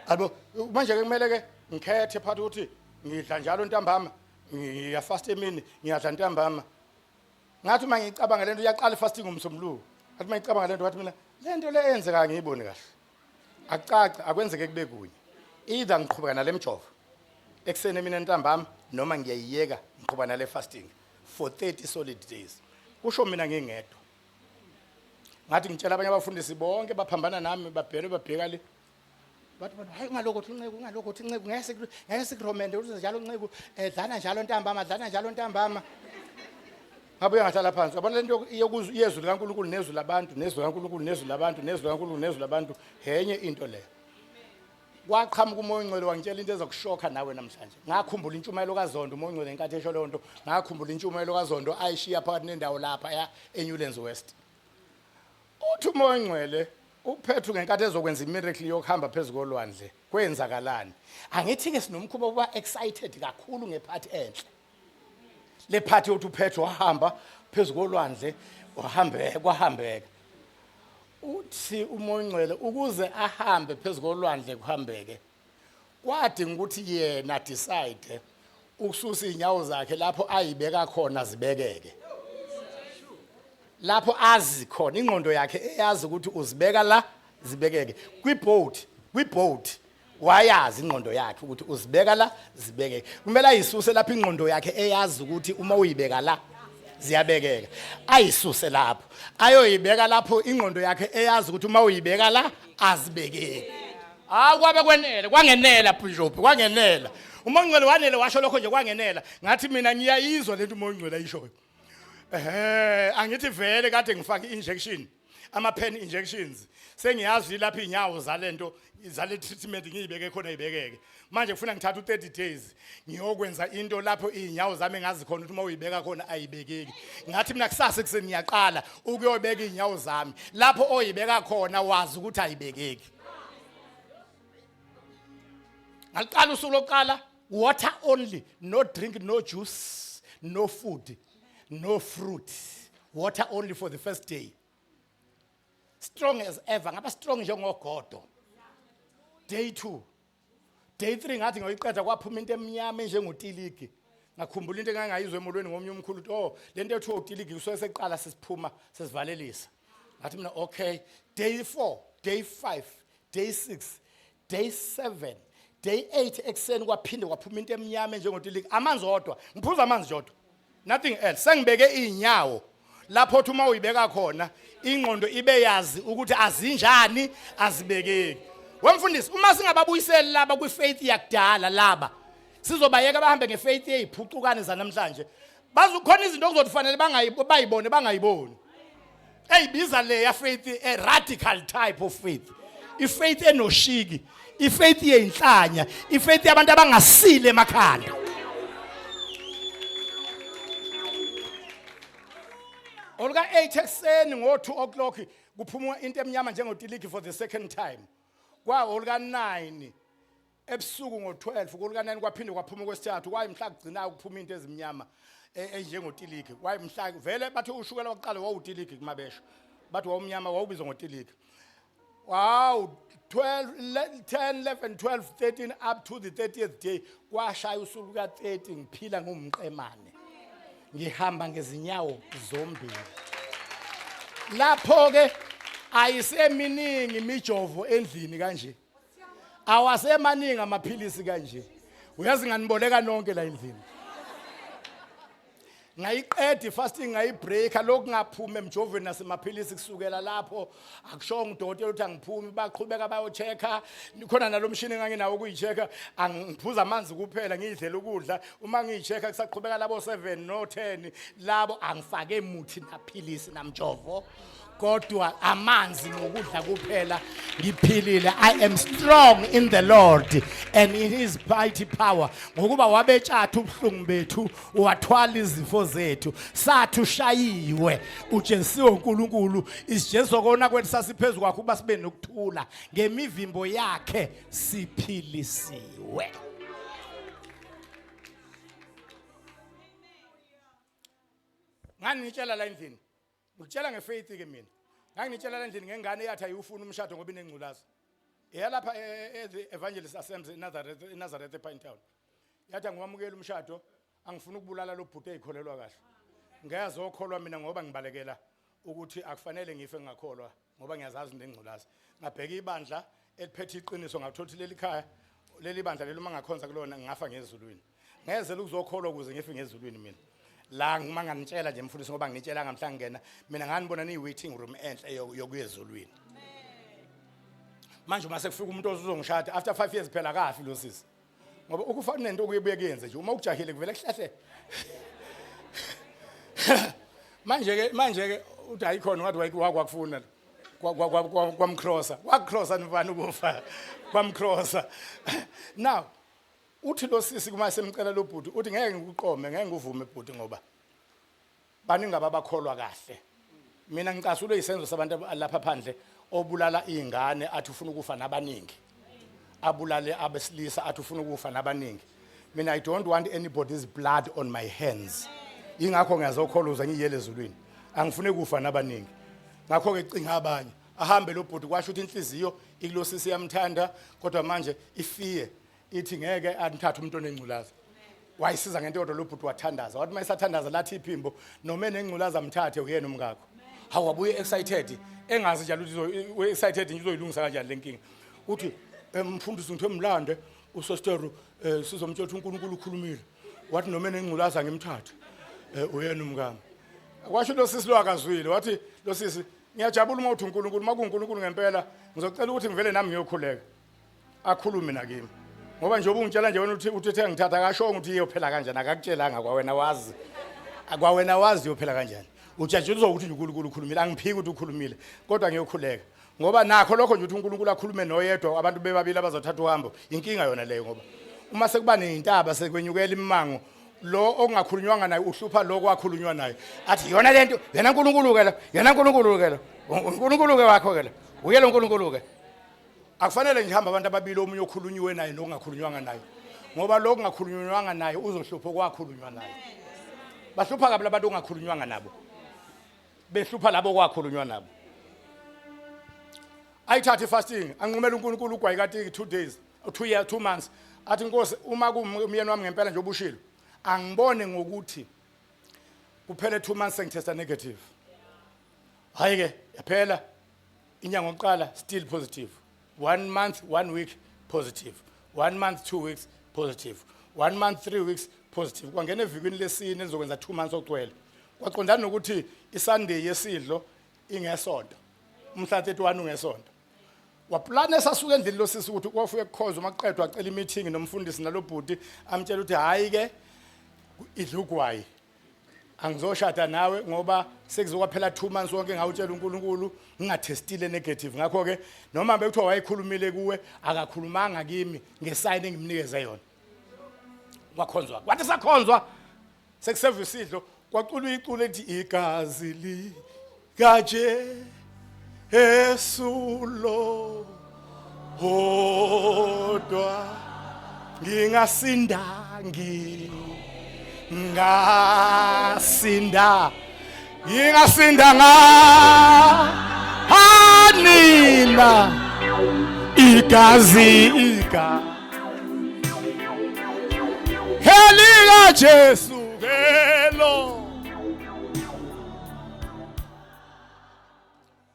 abo manje ke kumele ke ngikhethe phakathi ukuthi ngidla njalo ntambama ngiyafast emini ngiyadla ntambama ngathi uma ngicabanga lento iyaqala ifasting ngomsombuluko ngathi uma ngicabanga lento ngathi mina lento le eyenzeka ngiyiboni kahle akucace akwenzeke kube kunye either ngiqhubeka nale mjovo ekuseni emini ntambama noma ngiyayiyeka ngiqhuba nale fasting for 30 solid days kusho mina ngingedwa ngathi ngitshela abanye abafundisi bonke baphambana nami babheke babheka le bathi bona hayi ungalokho inceku ungalokho inceku ngeke ngeke sikuromende ukuthi njalo inceku eh, dlana njalo ntambama dlana njalo ntambama ngabuye ngahlala phansi yabona lento yezwi likaNkulunkulu nezwi labantu nezwi likaNkulunkulu nezwi labantu nezwi likaNkulunkulu nezwi labantu henye into leyo kwaqhamuka umoya ongcwele wangitshela into ezokushokha nawe namhlanje ngakhumbula intshumayelo kaZondo umoya ongcwele ngenkathi esho leyo nto ngakhumbula intshumayelo kaZondo ayishiya phakathi nendawo lapha ya eNewlands West uthi umoya ongcwele uPetru ngenkathi ezokwenza imiracle yokuhamba phezu kolwandle kwenzakalani angithi ke sinomkhuba wokuba excited kakhulu ngephathi enhle le phathi yokuthi uPetru wahamba phezu kolwandle wahambeka kwahambeka uthi umoya ongcwele ukuze ahambe phezu kolwandle kuhambeke kwadinga ukuthi yena decide Ukususa inyawo zakhe lapho ayibeka khona zibekeke. Lapho azi khona ingqondo yakhe eyazi ukuthi uzibeka la zibekeke. Kwiboat, kwiboat wayazi ingqondo yakhe ukuthi uzibeka la zibekeke. Kumele ayisuse lapho ingqondo yakhe eyazi ukuthi uma uyibeka la ziyabekeka. Ayisuse lapho. Ayoyibeka lapho ingqondo yakhe eyazi ukuthi uma uyibeka la azibekeki. Hawu kwabe kwenele, kwangenela Bishop, kwangenela. Uma ungcwele wanele washo lokho nje kwangenela. Ngathi mina ngiyayizwa lento uma ungcwele ayishoyo. Ehhe, angithi vele kade ngifake injection, ama pen injections. Sengiyazi lapha inyawo zalento zale treatment ngiyibeke khona ibekeke. Manje kufuna ngithatha u30 days ngiyokwenza into lapho izinyawo zami engazi khona ukuthi uma uyibeka khona ayibekeki. Ngathi mina kusasa ekuseni ngiyaqala ukuyobeka izinyawo zami lapho oyibeka khona wazi ukuthi ayibekeki. Ngaliqala usuku lokuqala water only, no drink, no juice, no food, no fruit. Water only for the first day. Strong as ever, ngaba strong njengogodo. Day 2. Day 3 ngathi ngoyiqeda kwaphuma into emnyama enjengotiligi. Ngakhumbula into engangayizwa emolweni ngomnye umkhulu ukuthi oh lento ethiwa utiligi kusuke seqala sesiphuma sesivalelisa. Ngathi mina okay, day 4, day 5, day 6, day 7, day 8 ekuseni kwaphinde kwaphuma into emnyama enjengotiligi amanzi odwa. Ngiphuza amanzi odwa. Nothing else. Sengibeke inyawo lapho uthi uma uyibeka khona ingqondo ibe yazi ukuthi azinjani azibekeki. Wemfundisi uma singababuyiseli laba kwifaith yakudala laba sizobayeka bahambe ngefaith eyiphucukane zanamhlanje. Bazukhona izinto okuzothi fanele bayibone bangayiboni. Eyibiza leya faith a radical type of faith. Ifaith enoshiki, ifaith yeinhlanya, ifaith yabantu abangasile emakhanda. Oluka 8 ekuseni ngo 2 o'clock kuphuma into emnyama njengotiliki for the second time. Kwa oluka 9 ebusuku ngo-12 koluka-9 kwaphinde kwaphuma okwesithathu kwayimhla kugcinayo ukuphuma into ezimnyama enjengotiliki kwayimhla vele bathi ushukela wakuqala wawutiliki kumabesho bathi wawumnyama wawubizwa ngotiliki wow 12 10 11 12 13 up to the 30th day kwashaya usuku ka-30 ngiphila ngumqemane ngihamba ngezinyawo zombili lapho-ke ayiseminingi imijovo endlini kanje awasemaningi amaphilisi kanje uyazi nganiboleka nonke la endlini ngayiqeda ifasting ngayibreaker lokhu ngaphuma emjovweni nasemaphilisi kusukela lapho akushongo udokotela ukuthi angiphumi baqhubeka bayocheck-a khona nalo mshini enganginawo ukuyi-check-a angiphuza amanzi kuphela ngiyidlela ukudla uma ngiyi-check-a kusaqhubeka labo 7 no 10 labo angifake muthi naphilisi namjovo kodwa amanzi nokudla kuphela ngiphilile. I am strong in the Lord and in his mighty power, ngokuba wabetshatha ubuhlungu bethu wathwala izifo zethu, sathi ushayiwe ujezisiwe uNkulunkulu, isijezo kona kwethu sasiphezu kwakhe ukuba sibe nokuthula, ngemivimbo yakhe siphilisiwe. Ngani ngitshela la endlini, ngikutshela ngefaith ke mina. Ngangitshela la endlini ngengane eyathi ayifuna umshado ngoba inengculaza. Eyalapha e-The Evangelist Assembly eNazareth, eNazareth ePinetown. Yathi angiwamukeli umshado, angifuni ukubulala lo bhuti eyikholelwa kahle. Ngiyazokholwa mina ngoba ngibalekela ukuthi akufanele ngife ngingakholwa ngoba ngiyazazi nengculaza. Ngabheka ibandla eliphethe iqiniso ngathola ukuthi leli khaya leli bandla leli uma ngakhonza kulona ngingafa ngezulwini. Ngeze ukuzokholwa ukuze ngife ngezulwini mina. La uma nganitshela nje mfundisi ngoba ngitshela ngamhla ngena mina nganibona ni waiting room enhle yokuya ezulwini. Manje uma sekufika umuntu ozongishada after 5 years phela akafi lo sisi. Ngoba ukufa kunento okuyebuye kuyenze nje uma ukujahile kuvele kuhlehle. Manje ke uthi ayikhona ngathi wakwakufuna kwamcrossa kwakucrossa nifana ukufa kwamcrossa. Now uthi lo sisi kuma semcela lo bhuti uthi ngeke ngikuqome ngeke ngikuvume bhuti ngoba baningi abakholwa kahle. Mina ngicasulwe isenzo sabantu lapha phandle obulala izingane athi ufuna ukufa nabaningi, abulale abesilisa athi ufuna ukufa nabaningi. Mina I don't want anybody's blood on my hands. Ingakho ngiyazokholwa ngiyele ezulwini, angifuni ukufa nabaningi. Ngakho ke cinga abanye ahambe lo bhuti kwasho ukuthi inhliziyo ikulosisi iyamthanda kodwa manje ifiye ithi ngeke anithathe umuntu onengculaza. Wayisiza ngento yodwa lo bhuti, wathandaza. Wathi uma esathandaza, lathi iphimbo, noma enengculaza, mthathe, uyena umkakho. Hawu, wabuye excited, engazi njalo ukuthi excited nje, uzoyilungisa kanjani le nkinga. Uthi, "Mfundisi, ngithe mlande usostero, sizomtshela ukuthi uNkulunkulu ukhulumile, wathi noma enengculaza ngimthathe, uyena umkami." Kwasho lo sisi lo akazwile. Wathi lo sisi, "Ngiyajabula uma uthi uNkulunkulu, uma kuNkulunkulu ngempela, ngizocela ukuthi ngivele nami ngiyokhuleka, akhulume nakimi, ngoba nje ubungitshela nje wena uthi uthe ngithatha, akashongo ukuthi iyophela kanjani, akakutshelanga kwawena, wazi kwawena, wazi iyophela kanjani. Ujatshuliswa ukuthi nje uNkulunkulu ukhulumile. Angiphiki ukuthi ukhulumile, kodwa ngiyokhuleka, ngoba nakho lokho nje ukuthi uNkulunkulu akhulume noyedwa, abantu bebabili abazothatha uhambo, inkinga yona leyo, ngoba uma sekuba ney'ntaba, sekwenyukela imimango, lo okungakhulunywanga naye uhlupha lo kwakhulunywa naye, athi yona lento, yena uNkulunkulu ke lo, yena uNkulunkulu ke lo, uNkulunkulu ke wakho ke lo, uye lo uNkulunkulu ke." Akufanele nje hambe abantu ababili, omunye okhulunyiwe naye nokungakhulunywanga naye, ngoba lo okungakhulunywanga naye uzohlupha okwakhulunywa naye. Bahlupha kabi labantu ongakhulunywanga nabo, behlupha labo okwakhulunywa nabo. Ayithathe ifasting, anqumela uNkulunkulu ugwayi katiki 2 days, 2 year, 2 months, athi, "Inkosi, uma kumyeni wami ngempela nje obushilo, angibone ngokuthi kuphele 2 months sengitesta negative." Hayi ke, yaphela inyanga yokuqala, still positive. One month one week positive, one month 2 weeks positive, one month 3 weeks positive. Kwangena evikini lesine elizokwenza 2 months ogcwele, kwaqondana nokuthi iSunday yesidlo ingesonto, umhla 31 ungesonto. Waplana esasuka endlini lo sisi ukuthi kwafike kukhonza, uma kuqedwa acela imeeting nomfundisi nalobhuti, amtshela ukuthi, "Hayi ke, idla ugwayi, angizoshada nawe ngoba sekuzokwaphela 2 months wonke ngawutshela uNkulunkulu ngingathestile negative. Ngakho ke noma bekuthiwa wayekhulumile kuwe, akakhulumanga kimi ngesign engimnikeze yona." Kwakhonzwa, kwathi sakhonzwa, sekuseva isidlo, kwaculwa iculo ethi igazi likaJesu lo hodwa ngingasinda, ngingasinda, ngingasinda nga hanina igazi iga helika Jesu kelo.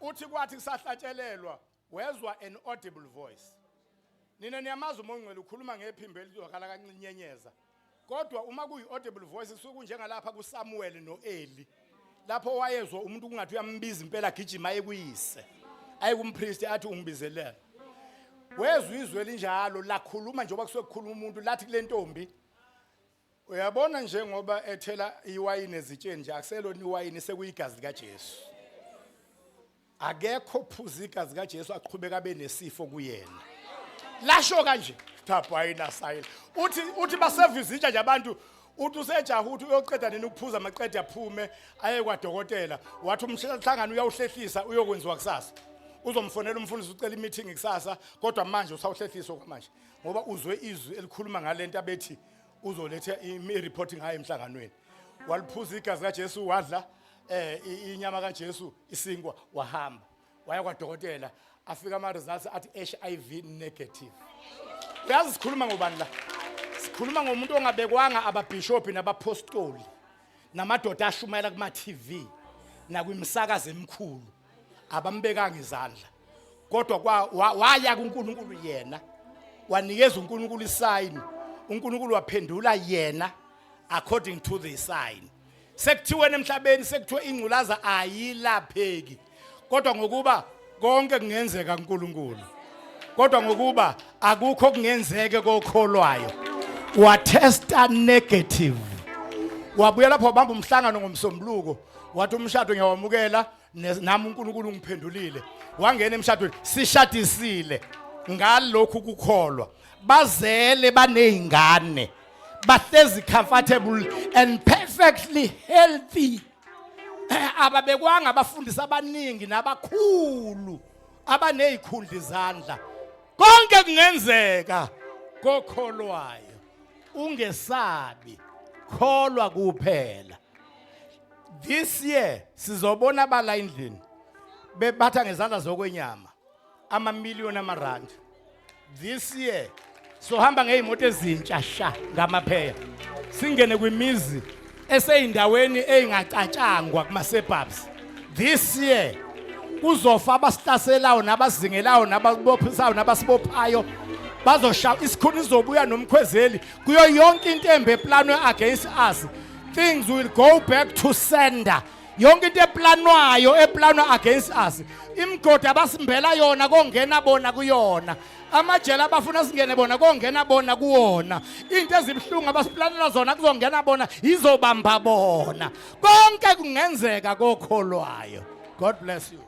Uthi kwathi kusahlatshelelwa, wezwa an audible voice. Nina niyamazi uMoya oNgcwele, ukhuluma ngephimbo elizwakala kancinyenyeza, kodwa uma kuyi-audible voice suke kunjengalapha kuSamuel no-Eli, lapho wayezwa umuntu kungathi uyambiza impela, agijima aye kuyise, aye kumpristi, athi, "Ungibizelele?" Wezwa izwi elinjalo lakhuluma njengoba kusuke kukhuluma umuntu, lathi kule ntombi, "Uyabona, njengoba ethela iwayini ezitsheni nje, akuselona iwayini, sekuyigazi likaJesu. Akekho phuza igazi kaJesu aqhubeka abe nesifo kuyena." Lasho kanje, thabhayina sayila. Uthi baseva izitsha nje abantu. Uthi usejaha ukuthi uyoqeda nini ukuphuza, maqede aphume aye kwadokotela. Wathi umhlangano uyawuhlehlisa, uyokwenziwa kusasa, uzomfonela umfundisi, ucela imeeting kusasa, kodwa manje usawuhlehlisa okwamanje ngoba uzwe izwi elikhuluma ngalento abethi uzoletha i-report ngayo emhlanganweni. Waliphuza igazi kaJesu, wadla inyama kaJesu, isinkwa, wahamba waya kwadokotela. Afika ama results athi HIV negative. Uyazi sikhuluma ngobani la? Sikhuluma ngomuntu ongabekwanga ababhishophi nabapostoli namadoda ashumayela kuma TV nakwimisakazo emikhulu, abambekanga izandla, kodwa waya kuNkulunkulu yena, wanikeza uNkulunkulu isign, uNkulunkulu waphendula yena according to the sign. Sekuthiwe emhlabeni, sekuthiwe ingculaza ayilapheki, kodwa ngokuba konke kungenzeka kuNkulunkulu, kodwa ngokuba akukho kungenzeke kokholwayo, watesta negative. Wabuya lapho, wabamba umhlangano ngomsombuluko, wathi, "Umshado ngiyawamukela, nami uNkulunkulu ungiphendulile." Wangena emshadweni, sishadisile ngalokhu kukholwa, bazele, banezingane, bahlezi comfortable and perfectly healthy. Ababekwanga abafundisi abaningi nabakhulu abanezikhundla izandla. Konke kungenzeka kokholwayo, ungesabi, kholwa kuphela. This year sizobona bala endlini bebatha ngezandla zokwenyama amamiliyoni amarandi. This year sohamba ngeyimoto ezintsha sha, ngamapheya. Singene kwimizi eseyindaweni eyingacatshangwa kuma suburbs. This year kuzofa abasihlaselayo nabasizingelayo nababophisayo nabasibophayo bazoshaya isikhuni sizobuya nomkhwezeli kuyo yonke into embi eplanwe against us. Things will go back to sender. Yonke into eplanwayo eplanwa against us, imigodi abasimbela yona kongena bona kuyona, amajele abafuna singene bona kongena bona kuwona, into ezibuhlungu abasiplanela zona kuzongena bona, izobamba bona. Konke kungenzeka kokholwayo. God bless you.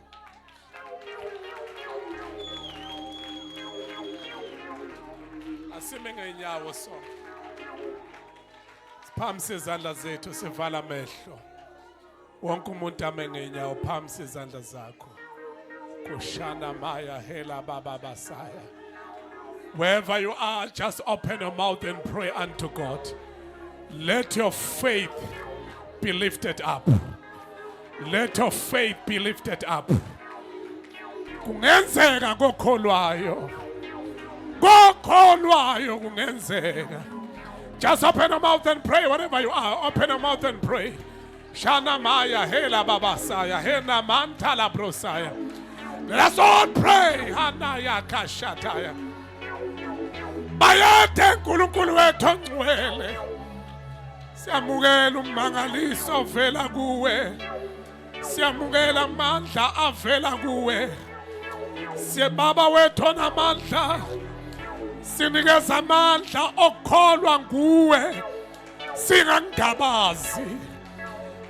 Asime ngeenyawo sonke. Siphamise izandla zethu sivala amehlo. Wonke umuntu ame ngeenyawo, phamise izandla zakho. Kushana maya hela baba basaya. Wherever you are, just open your mouth and pray unto God. Let your faith be lifted up. Let your faith be lifted up. Kungenzeka kokholwayo. Kokholwayo kungenzeka. Just open your mouth and pray wherever you are. Open your mouth and pray. Shana maya hela babasaya hena mantala brosaya. Let us all pray. Hanaya kashataya. Bayede uNkulunkulu wethu ongcwele. Siyamukela ummangaliso ovela kuwe. Siyamukela amandla avela kuwe. Siyebaba wethu onamandla. Sinikeza amandla okukholwa nguwe. Singangabazi.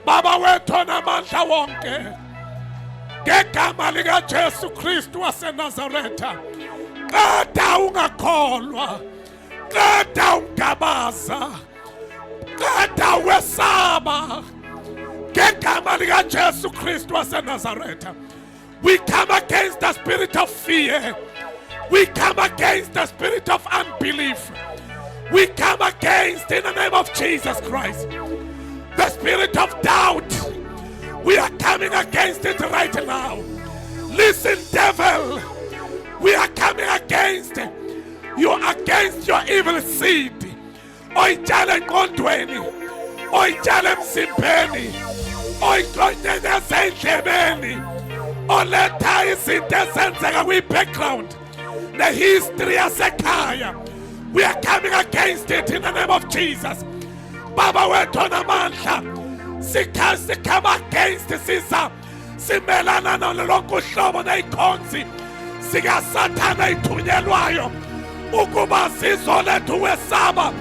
Baba wethu onamandla wonke. Ngegama likaJesu Kristu waseNazaretha. Qeda ungakholwa. Qeda ungabaza. Qeda wesaba. Ngegama likaJesu Kristu waseNazaretha. We come against the spirit of fear. We come against the spirit of unbelief. We come against, in the name of Jesus Christ, the spirit of doubt. We are coming against it right now. Listen, devil, we are coming against you, against your evil seed. Oyitshala engqondweni, oyitshala emzimbeni, oyinyenyeza endlebeni, oletha izinto ezenzeka kwi-background ne-history yasekhaya. We are coming against it in the name of Jesus. Baba wethu onamandla, sikhama against, siza simelana nalo lonke uhlobo neyikhonzi sikasathane eyithunyelwayo ukuba sizoletha ukwesaba,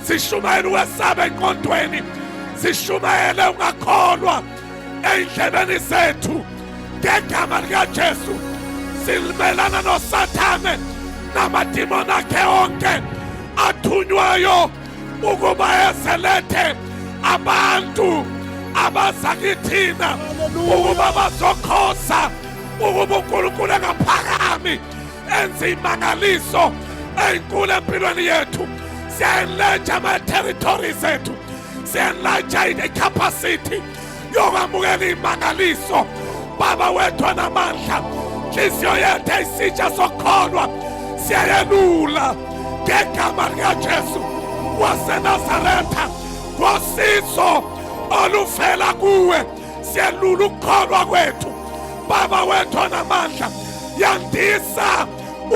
sishumayele ukwesaba engqondweni, sishumayele ungakholwa ey'ndlebeni zethu. Ngegama likaJesu simelana nosathane namadimoni akhe onke athunywayo ukuba ezelethe abantu abaza kithina ukuba bazokhosa ukuba uNkulunkulu engaphakami enze imangaliso eyinkulu empilweni yethu. Siya-enlarge ama-territories ethu, siya-enlarge i-capacity yokwamukela imangaliso. Baba wethu onamandla, inhliziyo yethu eyisitsha sokukholwa siyayelula ngegama likaJesu waseNazaretha. Ngosizo oluvela kuwe siyelula ukukholwa kwethu. Baba wethu onamandla, yandisa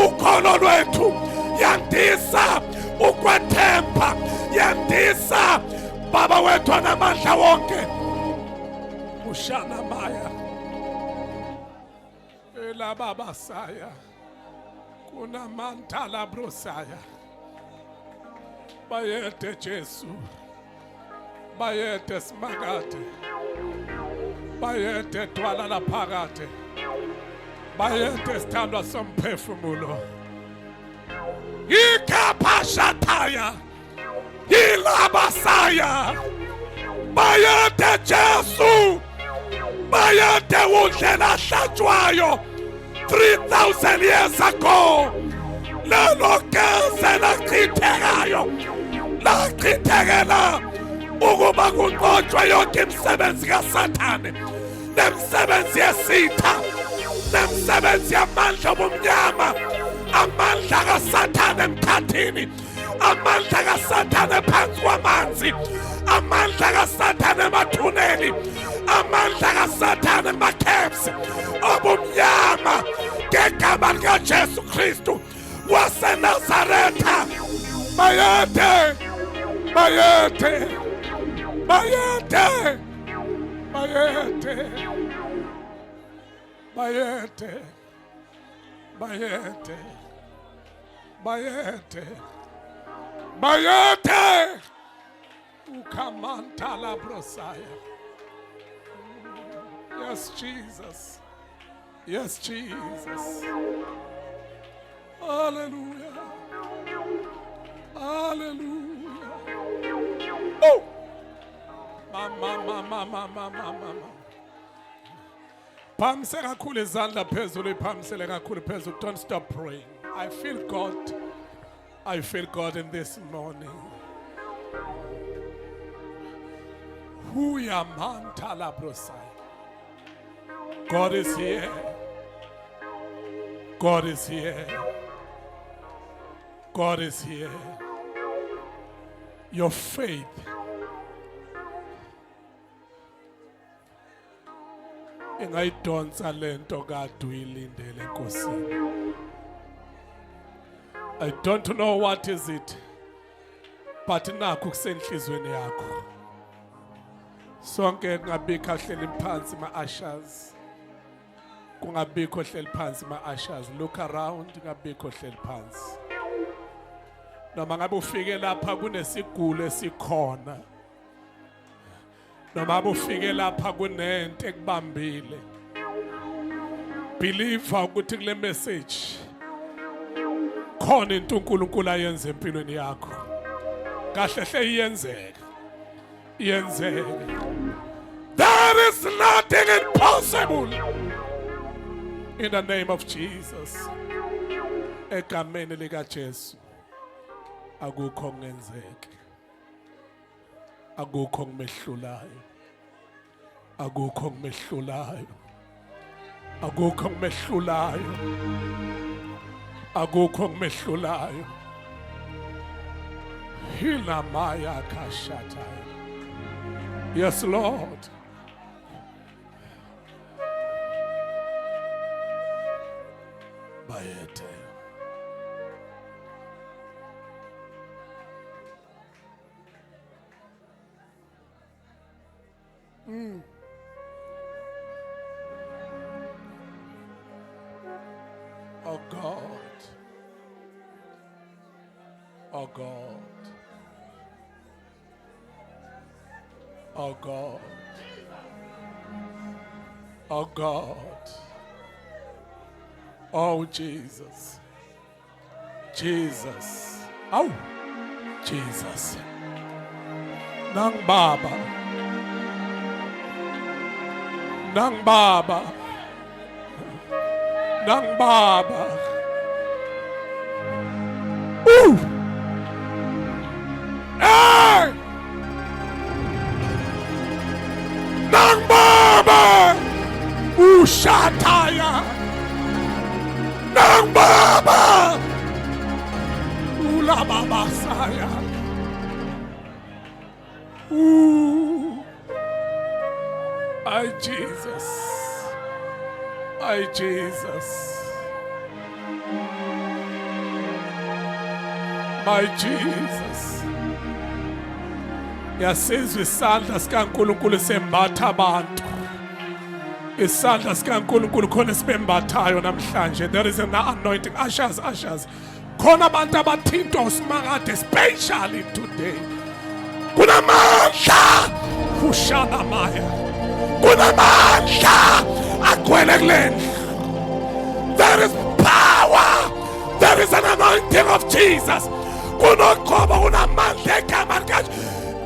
ukholo lwethu, yandisa ukwethemba, yandisa Baba wethu onamandla wonke. Ushana maya elababasaya kunamantala brosaya. Bayede Jesu, bayede simakade, bayede dwala laphakade, bayede sithandwa somphefumulo. Ikaphashataya ilabasaya. Bayede Jesu, bayede undlela hlatshwayo 3000 years ago. Lelo gazi lachithekayo lachithekela ukuba kunqotshwe yonke imisebenzi kaSathane nemisebenzi yesitha nemisebenzi yamandla obumnyama, amandla kaSathane emkhathini. Amandla kaSathane phansi kwamanzi, amandla kaSathane emathuneni, amandla kaSathane emacaves obumnyama, ngegama likaJesu Kristu waseNazaretha. Bayethe, bayethe, bayethe, bayethe, bayethe, bayethe, bayethe, bayethe. Ukamanta la brosaya. Yes, Jesus. Yes, Jesus. Hallelujah. Hallelujah. Oh. Mama, mama, mama, mama, mama. Phakamise kakhulu izandla phezulu, iphakamisele kakhulu phezulu. Don't stop praying. I feel God. I feel God in this morning. Huya mantala brosai. God is here. God is here. God is here. Your faith ingayidonsa lento kade uyilindele enkosini. I don't know what is it, but nakho kusenhlizweni yakho. Sonke kungabikho ahleli phansi ma-ushers, kungabikho hleli phansi ma-ushers. Look around, kungabikho hleli phansi. Noma ngabe ufike lapha kunesigulo esikhona, noma ngabe ufike lapha kunento ekubambile, believe ukuthi kule message khona into uNkulunkulu ayenze empilweni yakho. Kahle hle iyenzeka, iyenzeka. There is nothing impossible in the name of Jesus. Egameni lika Jesu akukho kungenzeki, akukho kumehlulayo, akukho kumehlulayo, akukho kumehlulayo, akukho kumehlulayo. Hilamaya kashataya. Yes, Lord. Bayethe. Oh God. Oh God. Oh God. Oh God. Oh Jesus. Jesus. Oh Jesus. Nang Baba. Nang Baba. Nang Baba. Ooh. Hey! Nang Baba. Ushataya. Nang Baba. Ula Baba Saya. Ooh. Ay Jesus. Ay Jesus. My Jesus. Yasizwe isandla sikaNkulunkulu sembatha abantu. Isandla sikaNkulunkulu khona sibembathayo namhlanje. There is an anointing. Ushers, ushers. Khona abantu abathintwa usimakade especially today. Kunamandla kushana maya. Kunamandla agcwele kule ndlu. There is power. There is an anointing of Jesus. Kunogcobo, kunamandla egama likaJesu.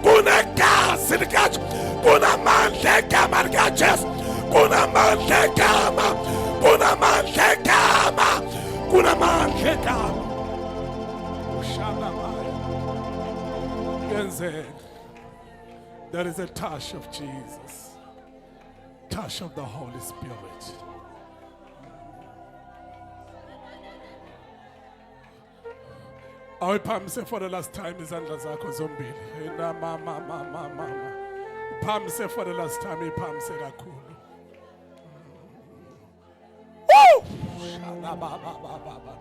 Kunegazi likaJesu. Kunamandla egama likaJesu. Kunamandla egama. Kunamandla egama. Kunamandla egama. Ushana maya. Kuyenzeka. There is a touch of Jesus. Touch of the Holy Spirit. Awuyiphakamise for the last time izandla zakho zombili. Na mama mama mama. Phakamise for the last time, iphakamise kakhulu. Woo! Shala ba ba ba ba ba.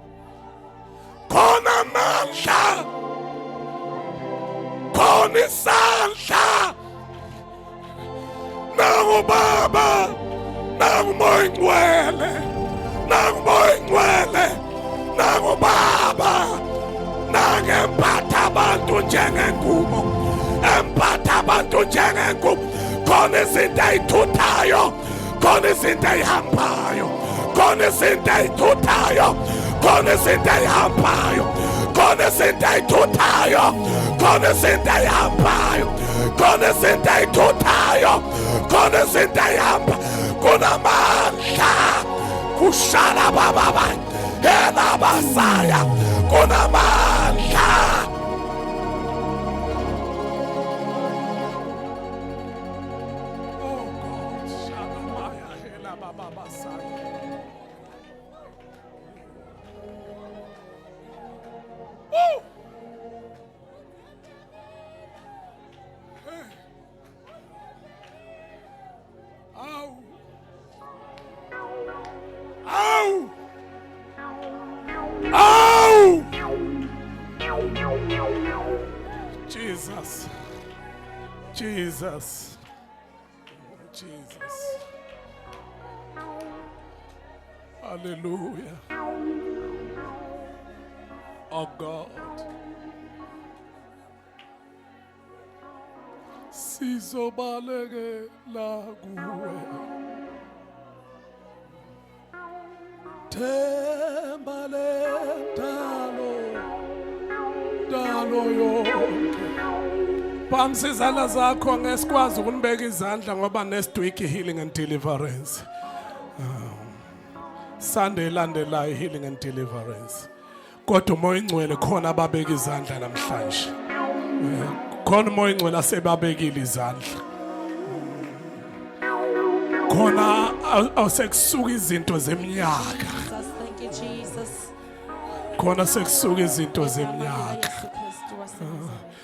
Khona amandla. Khona isandla. Nangu Baba. Nangu Moya Ngcwele. Nangu Moya Ngcwele. Nangu Baba. Nangempatha abantu njengengubo. Empatha abantu njengengubo. Khona izinto ayithuthayo. Khona izinto ayihambayo. Khona izinto ayithuthayo. Khona izinto ayihambayo. Khona izinto ayithuthayo. Khona izinto ayihambayo. Khona izinto ayithuthayo. Khona izinto ayihamba. Kunamandla. Kushala baba ba. Hela basaya. Kunamandla. Oh God, Shabamaya hela baba basaya. Woo! Hey. Ow! Ow! Ow! Jesus. Jesus. Jesus. Hallelujah. Oh God. Sizobalekela kuwe. Themba lendalo dalo yonke. Phamisa izandla zakho, ngesikwazi ukunibeka izandla ngoba next week healing and deliverance. Sunday landelayo healing and deliverance. Kodwa uMoya Ingcwele khona ababeka izandla namhlanje. Khona uMoya Ingcwele asebabekile izandla. Khona awusekusuka izinto zeminyaka. Jesus, thank you, Jesus. Khona sekusuka izinto zeminyaka. Yesu Kristu waseNazaretha.